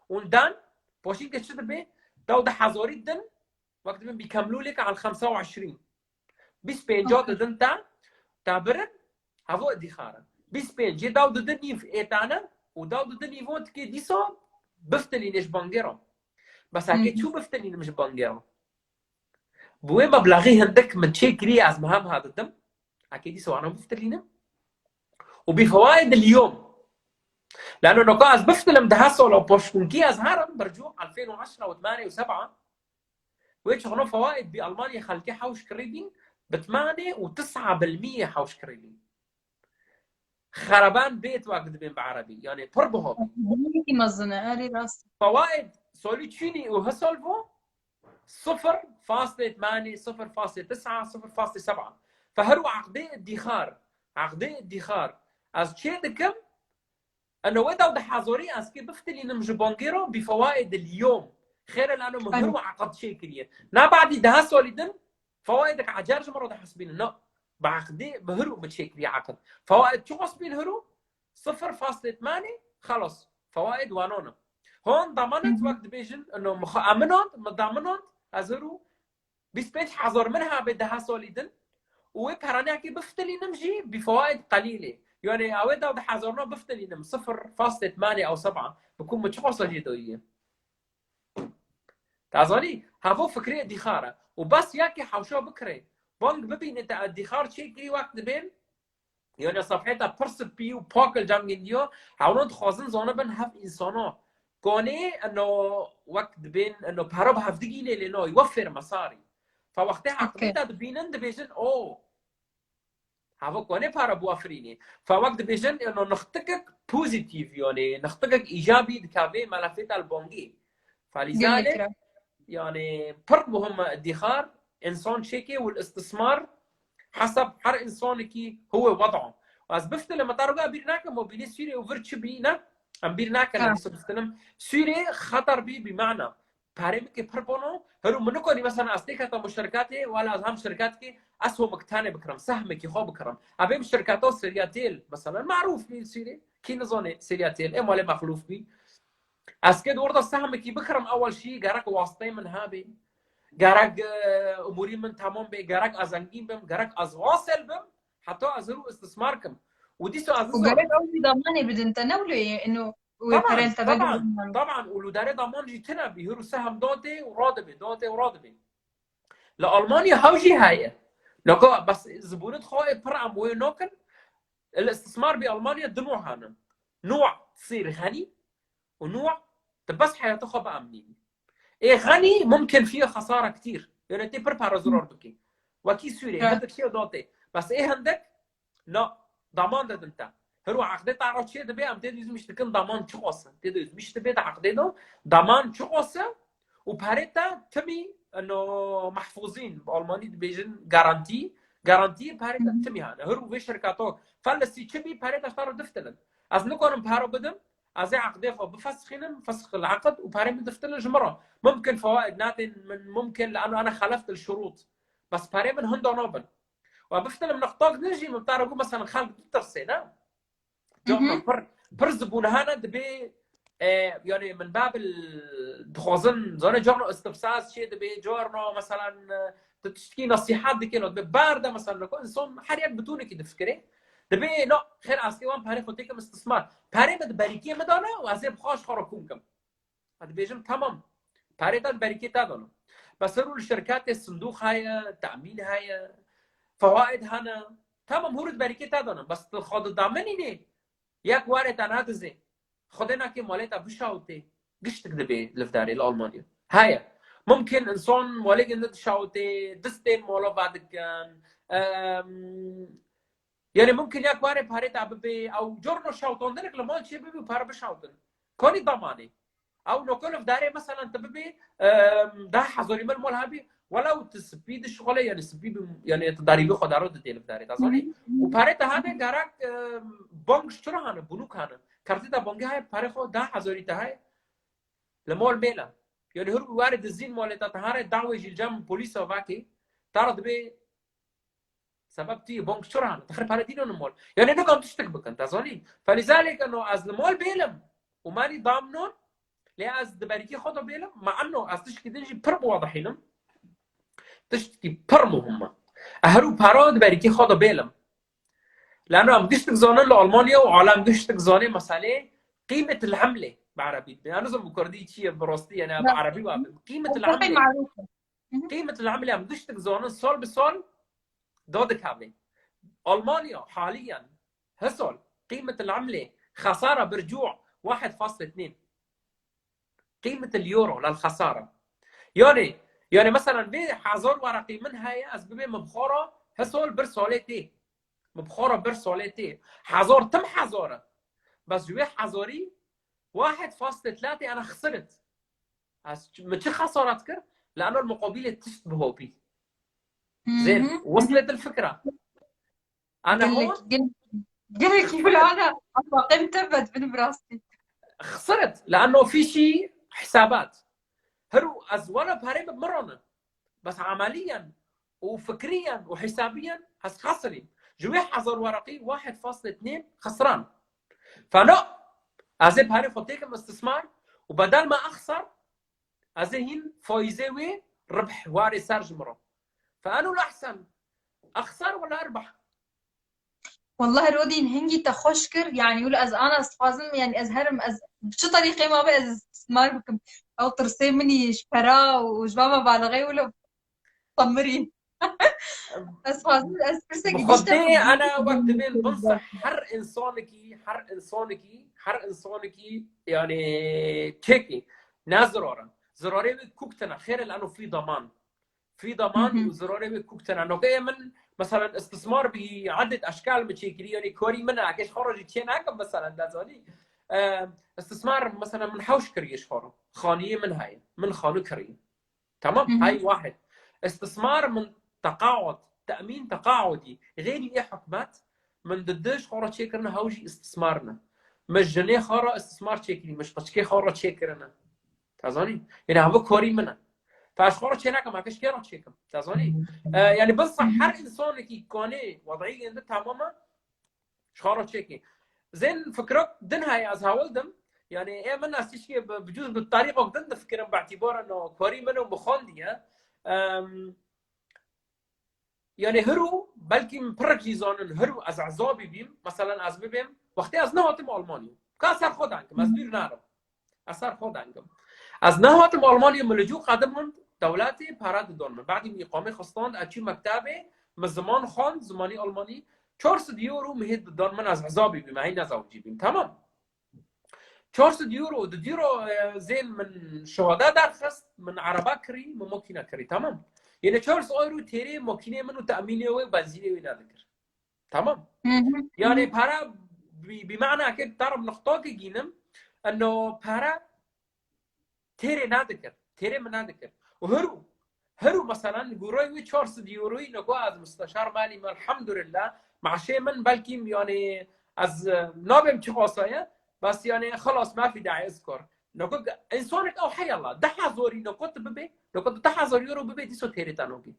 Û dan, poşînkê çi dibê? Dewdu hezarî din, wek dibin bi kemlûlek al xemsa û eşrîn. Bîst pênca didin te, te birin, hevo dîxar e. Bîst pênc, cê daw didin nîv ê tane û daw didin nîvo dikê dîsa biftilînê ji bangê re. Bes heke çû biftilînim ji bangê re. Bi wê meblexî hindik min çê kiriye, ez meham ha didim. Heke dîsa wana biftilînim. Û bi fewaid el yom. Lano noka ez biftilim deha sola poşkunkî ez herim bercû elfên û eşra û tmanê û seba. Wê çixno fewaid bi Almanya xelkê hewş kirî bîn, bi tmanê û tisa bilmiyê hewş kirî bîn. Xereban bêt wek dibên bi erebî. Yani pir biho bî. Bilmiyekî mezin e, erê rast. Fewaid solî çînî û hisolvo sifir faslê tmanê, sifir faslê tisa, sifir faslê seba. Fe her û aqdê dîxar, aqdê dîxar. Ez çê dikim, Eno wê daw di hezarî ez kê biftilînim ji bangê re bi fewaid el yom. Xêr e lano min her û aqd çê kiriye. Na badî deha solî din fewaidek ecer ji min re dihesibînin. Na. Bi aqdê bi her û min çê kiriye aqd. Fewaid çiqas bîn her û? Sifir faslê tmanê, xelas. Fewaid wanon e. Hon damanent wek dibêjin, eno min xwe eminand, min daminand, ez her û bîst pênc hezar min habe deha solî din û wê peraneyekê biftilînim jî bi fewaid qelîlê. Yani ew ê da di hezarna biftilînim sifir faslê tmanê ew seba, bi ku min çiqasa jê doyiye. Te zanî, hevo fikrê dîxar e. Û bes ya ki hewşa bikirê, bang bibîne te dîxar çêkirî wek dibên, Yani sefheta pir spî û pak li cem gindiya, hewlan dixwazin zanibin hev însana. Konê eno wek dibên eno pere bi hev digînê lê nayî, wefêr mesarî. Fe wextê aqibê te dibînin dibêjin, o. Heva konê pere biwefirînê. Fe wek dibêjin eno nixtikek pozîtîf, yani nixtikek îcabî dikevê melefê te li bangî. Felîzalek, yani pir muhim e dîxar, însan çêkê û istismar hesab her însanekî huwe wed'a. Ez biftilim, me taroga bîr nakim, mobîlê Sûrê û vir çi bî, ne? Em bîr nakin, em biftilim. Sûrê xeter bî, bi mana. Parê min kê pir bono, her û min nikonî, mesela, ez têketa muşterekatê, wala ez hem şirketkê, ez homik tane bikirim, sehmekî xwe bikirim. Evê muşterekata Sirya Têl, mesela, marûf bî Sûrê, kî nizanê Sirya Têl, ê malê mexlûf bî. Ez kê di orada sehmekî bikirim, ewel şî gerek wasteyê min hebê. Gerek, e, umûrî min temam bê, gerek ez zengîn bim, gerek ez wasel bim, heta ez hir û istismar kim. Û dîsa ez Û gerek ew jî damanê bidin te, ne wilo ye, ino wê Taban, perên te taban, vegirînin. Taban, û li derê daman jî tune bî, hir û sehm datê û radibê, datê û radibê. Li Almanya hew jî heye. Naka, bes zibûnit xwe ê pir em wê nakin, li istismar bî Almanya du nû hene. Nû sîr xenî, û nû, tu bes heyata xwe biemnînî. Ê xenî mumkin fiye xesara kitîr. Yöne tê pir para zirar bikî. Wekî Sûrê, Evet. Hinek şey datê. Bes ê hindek, na, daman dedin te. Her û aqdê te re çê dibe, em tê dizmiş dikin daman çiqas e. Tê dizmiş dibe de aqdê de, daman çiqas e û perê te timî, no, mahfuzîn, bi Almanî dibêjin garantî. Garantî perê te timî hane. Her û vê şirketa, felesî çi bî, perê te ji te re diftilin. Ez nikarim para bidim, Ez ê aqdê xwe bifesxînim, fesx el aqd û perê min diftilin ji min re. Mumkin fewaid natên min, mumkin li eno ana xeleft el şurût. Bes perê min hinda nabin. Wa biftilim nextak din jî min tara got, mesela xelk bitirsê, ne? Carna pir, pir zibûn hene dibê, e, yani min babil dixwazin, zane carna istifsaz çê dibê, carna, mesela, e, tu tiştkî nesîhat dikê, no, dibê bar de, mesela, ko insan her yek bitûnekî difikirê. Dibê, no, xêr, ez kê wan perê xwe têkim istismar. Perê min di berîkê min dane û ez ê bi xwe ji xwe re kom kim. Ez dibêjim, tamam. Perê te di berîkê te dane. Bes her û li şirketê sindûq heye, temîn heye, fewaid hene. Tamam, hûr di berîkê te dane. Bes tu xwe didaminînê, yek warê te nadizê. Xwedê nake malê te bişawitê. Giştik dibê li vdarê li Almanya. Heye. Mumkin insan malê ginde dişawitê, distên mala vedikin. Em, yani mumkin ya ku warê parê te bibe, ew carna şawtandinek li mal çê bibe û pare bişawtin. Kanî damanê. Ew nokoliv darê, meselan, tu bibê, em, deh hezarî mil mal hebî, welew tu spî dişixulê, yani spî bi, yani tu darî bi xwe daro didê li darê, te zanî? Û parê te hebe gerek, em, bank ji çira hane, bunûk hane. Kartê te bankê heye, parê xwe deh hezarî te heye. Li mal mêle. Yani hûr warê dizîn malê te, te hare dawê jî li cem polîsa vekê, te re dibê sebeb tu yê bank çira hane, te xir pare dîno li mal. Yani nikan tiştek bikin, te zanî. Felîzalek eno ez li mal bêlim û manî damnon, lê ez di berîkê xwe de bêlim, ma eno ez tiştekî din jî pir biwadihînim. Tiştekî pir muhim e. E, her û para di berîkê xwe de bêlim. Lano em giştik zanin li Almanya û alem giştik zanê meselê qîmet el-emlê bi erebî dibe. Ez nizim bi kurdî çi ye bi rastî, yani bi erebî wa bi. Qîmet el-emlê. Qîmet el-emlê em giştik zanin sal bi sal dadikeve. Almanya haliyen hisal qîmet el-emlê xesara bir cû wahid fasl itnên. Qîmet el-euro lel xesara. Yani, yani meselen vê hezar wereqî min heye, ez bibê min bi xwe re hisal bir salê tê. Min bi xwe re bir salê tê. Hezar tim hezar e. Bes ji wê hezarî wahid fasl tlatê ana xisirit. Ez ç-, min çi xesaret kir? Li ena muqabilê tişt bihopî. Zên, weslet el fikra. Ana hon? Gelek, gelek, gelek gulana. Aqim te bedbin bi rastî. Xisirit. Li ena fîşî hisabat. Her û ez wala parê bi mirone. Bes ameliyen û fikriyen û hisabiyen ez xesirîm. Ji wê hezar wereqî wahid fasl itnên xesiran. Fena. Ez ê parê xwe têkim istismar û bedel me exser, ez ê hîn faîzê wê ribh warê ser ji min re. Fe eno lehsen exser wala erbah. Wallahi Rodîn hingî te xweş kir, yani wilo ez ana ez dixwazim, yani ez herim, ez bi çi terîqê ma be ez istismar bikim. Ew tirsê min î ji pera û ji bava balixê wilo temirî. Ez xwazim, ez pirsek Bi gişte xwedê ana wek dibên binsa her insanekî, her insanekî, her insanekî yani çêkî. Ne zirara. Zirarê wê kuk tine. Xêr el eno fî daman. Fî daman û zirarê wê kuk tine. Noke min, meselen, istismar bi edet eşkal mi çêkirî, yani korî min e, keş xora jî çê nakim, meselen, dezanî. Em, istismar, meselen, min hewş kiriye ji xora. Xaniyê min heye. Min xanu kiriye. Tamam? Hay wahid. Istismar min teqaud, te'mîn teqaudî. Xêrî ê hikûmet, min di di ji xora çêkirine, hew jî istismar ne. Min jinê xora istismar çêkirî, min ji qiçkê xora çêkirine. Te zanî? Yanî hava korî min e. Te ez xora çê nakim, heke ji kê re çêkim. Te zanî? E, yani bin sah her insanekî kanê wed'î gêndi tamam e, ji xora çêkî. Zên fikra din heye, ez hewil dim. Yani ê min ez tişkê bi, bi cûz bi tarîxok din difikirim, bi îtîbara no korî min û bi xwendiye. Em, Yani hiru belkî min pirek jî zanin, hiru ez ezabî bîm, meselen ez bibêm, wextê ez nehatim Almanya. Ka ser xwe dankim, ez dûr narim. Ez ser xwe dankim. Ez nehatim Almanya, min li cû qedim min dewletê para didon min. Badî min îqamê xwe stand, ez çû mektebê, min ziman xwend, zimanî Almanî, çar sed euro min hê didon min, ez ezabî bîm, hey nezewicî bîm. Tamam. Çar sed euro, di dîro, e, zên min şuhada derxist, min ereba kirî, min makîne kirî, tamam. Yine çar sed euro têrê makînê min û te'mînê wê, benzînê wê nedikir. Tamam. Hı hı. Yani para bi, bi mana ke tarım nokta ke gînim, eno para têrê nadikir. Têrê min nadikir. Û hiru, hiru meselen, gurayê wî çar sed euroyî, niko ez musteşar malî me, elhamdülillah. Maaşê min belkî, yani, ez, e, nabêm çi xasaye, bes, yani, xelas, ma fî daî ez kor. Niko, însanek ew, hey Allah, deh hezarî niko tu bibê, niko tu deh hezar euro bibê, dîso têrê te nabî.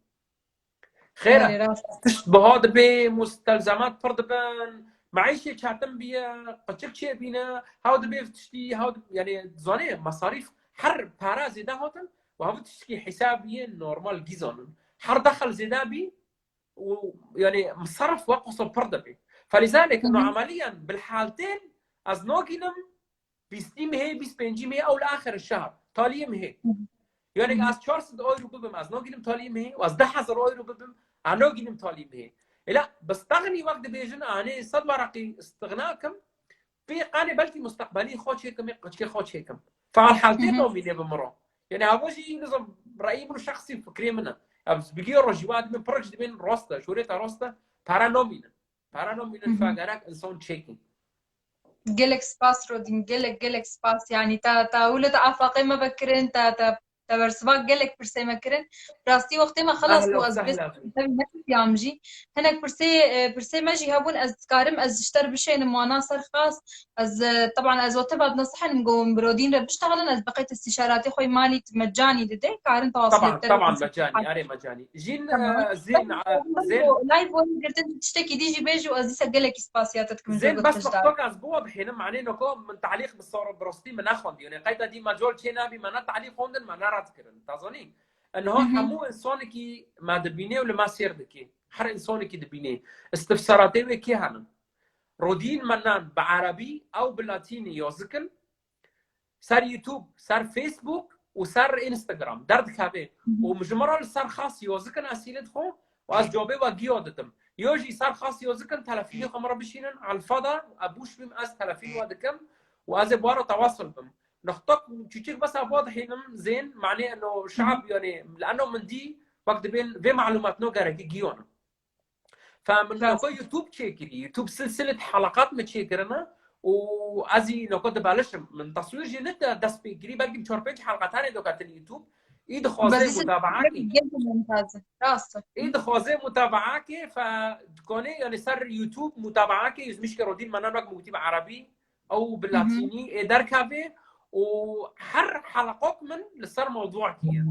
Xêr e. Belê, rast. Tişt biha dibe, mustelzemat pir dibin, meîşê çetin biye, qiçik çêbîne, hew dibe tiştî, hew dib-, yani, zanê, mesarîf, her para zêde hatin, û hev tiştkî hesabiyê normal gîzanin. Her dexil zêde bî, û, yani, misarif wek wisa pir dibe. Felîzalek, Hı hı. no emeliyen, bilhaltên, ez nagînim, bîstî mehê, bîst pêncî mehê, ew li axir şehr, taliyê mehê. Hı hı. Yani Hı hı. ez çar sed euro bibim, ez nagînim taliyê mehê, û ez deh hezar euro bibim, ez nagînim taliyê mehê. Ela, bi stexnî wek dibêjin, anê sed wereqî stexna kim, pê qanê belkî musteqbelî xwe çêkim, ê qiçkê xwe çêkim. Feal haltê Hı hı. domînê bi min re. Yani hava jî nizam reyî min û şexsî fikrê min e. Ya bi giyo rojî wa dibin, pirç dibin, rost e, şorê te rost e, para nomînin. Para nomînin, fa gerek insan çêkin. Gelek spas Rodîn, gelek gelek spas. Yani ta ta wilo te afaqê me vekirin, ta ta te bersiva gelek pirsê me kirin. Rastî wextê me xelas bû, ez bê nekiriyam jî. Hinek pirsê, e, pirsê me jî hebûn, ez dikarim, ez ji te re bişênim wana ser xas. Ez, e, teban ez wete ve dinasihînim, go hûn bi Rodîn re biştexilin, ez bi qeyd îstîşaratê xwe yê malî mecanî dide, karin tewasilê Teban, teban mecanî, erê mecanî. Jîn, e, zîn, e, zîn. Live were girtin, tiştekî dî jî bêjî û ez dîsa gelekî spasiya te dikim. Zîn, bes wextok ez biwa bihênim, manê noko min talîq bi sor bi rastî min nexwendî. Yani qeyda dî me col çê nabî, me ne talîq xwendin, me ne red kirin. Te zanî? Niha hemû insanekî me dibînê û li me sêr dikê. Her insanekî dibînê. Istifsaratê wê kê henin? Rodîn Mennan bi erebî ew bi latînî yazikin. Ser YouTube, ser Facebook û ser Instagram derdikeve. Û ji min re li ser xas yazikin, ez hîlê dixwim û ez cobê we giya didim. Yo jî ser xas yazikin, telefînê xwe min re bişînin, elfa de, e, bûş bîm, ez telefîn we dikim û ez ê bi we re tewasil bim. Nixtok çûçik bes ev dihênim zên, manê eno şab, yani, li eno min dî, wek dibên vê malûmatno gerekî giyan. Fa min noko YouTube çêkirî, YouTube silsilet heleqat min çêkirine û ez jî noko dibelişim. Min teswîr jî ne de dest pê kirî, belkî çar pênc heleqa tenê doketin YouTube. Î dixwaze mutabaakê. Rast e. Î dixwaze mutabaakê, fa dikonê, yani ser YouTube mutabaakê, yüz mişke Rodîn Mennan wek min gotî bi erebî. Ew bi latînî ê derkeve û her heleqok min li ser mewduekî ye.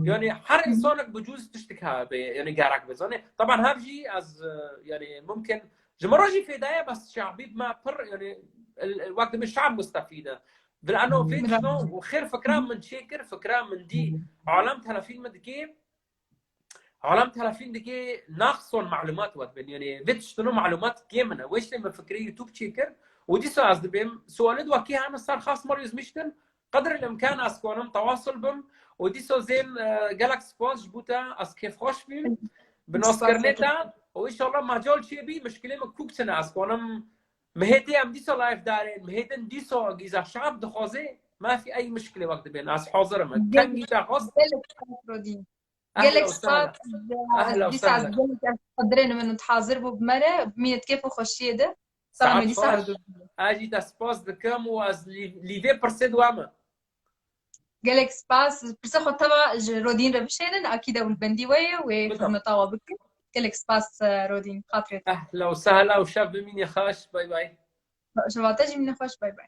Yani her insanek bi cûz tiştek hebe, yani gerek be. Zanê, teban hev jî ez, e, yani mumkin ji min re jî fêda ye, bes şabî me pir, yani wek dibê şab mustefîd e. Vil eno vê tişto û xêr fikra min çêkir, fikra min dî. Alem telefîn min dikê, Alem telefîn dikê, naxson malûmat we dibin. Yani vê tiştino malûmat kêm in e. Wê tiştê min fikrê YouTube çêkir û dîsa ez dibêm sualê di wekî hene ser xas merîz miştin. Qedr el imkan ez konim tewasul bim û dîsa zên, e, gelek spas ji bo te, ez kêfxweş bîm bi naskirnê te û înşallah mecal çêbî, mişkilê min kûk çine ez konim. Mihê tê em dîsa live darên, mihê din dîsa gîza şab dixwaze, mafî ey mişkilê wek dibên. Ez hazir im. Tengî te xwest. Gelek spas Rodîn. Gelek spas. Dîsa ez gelek ez qedirê min û hazir bû bi me re. Mînet kêf û xweşiyê de. Selamê dîsa her du. Ez jî te spas dikim û ez lîvê pirsê dua me. Gelek spas. Pirsa xwe teva ji Rodîn re bişênin. Akî de hûn bendî we ye, wê xizmeta we bikin. Gelek spas, e, Rodîn. Xatirê te. Ehla û sehla û şev bimînî xweş. Bay bay. Şeva te jî mîne xweş. Bay bay.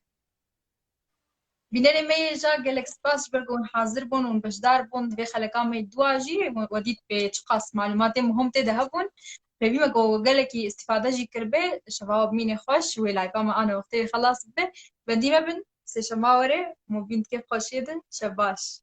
Bînerê me yê ja gelek spas ji ber ku hûn hazir bûn, hûn beşdar bûn di vê xeleka me dua jî, we dît pê çiqas malûmatê muhim tê de hebûn. Pêvî me ku gelekî îstîfade jî kiribe, şeva we bimîne xweş, wê layva me ane wextê xelas bibe. Bendî me bin, sêşema were, hûn bîn di kêf xweşiyê de, şev baş.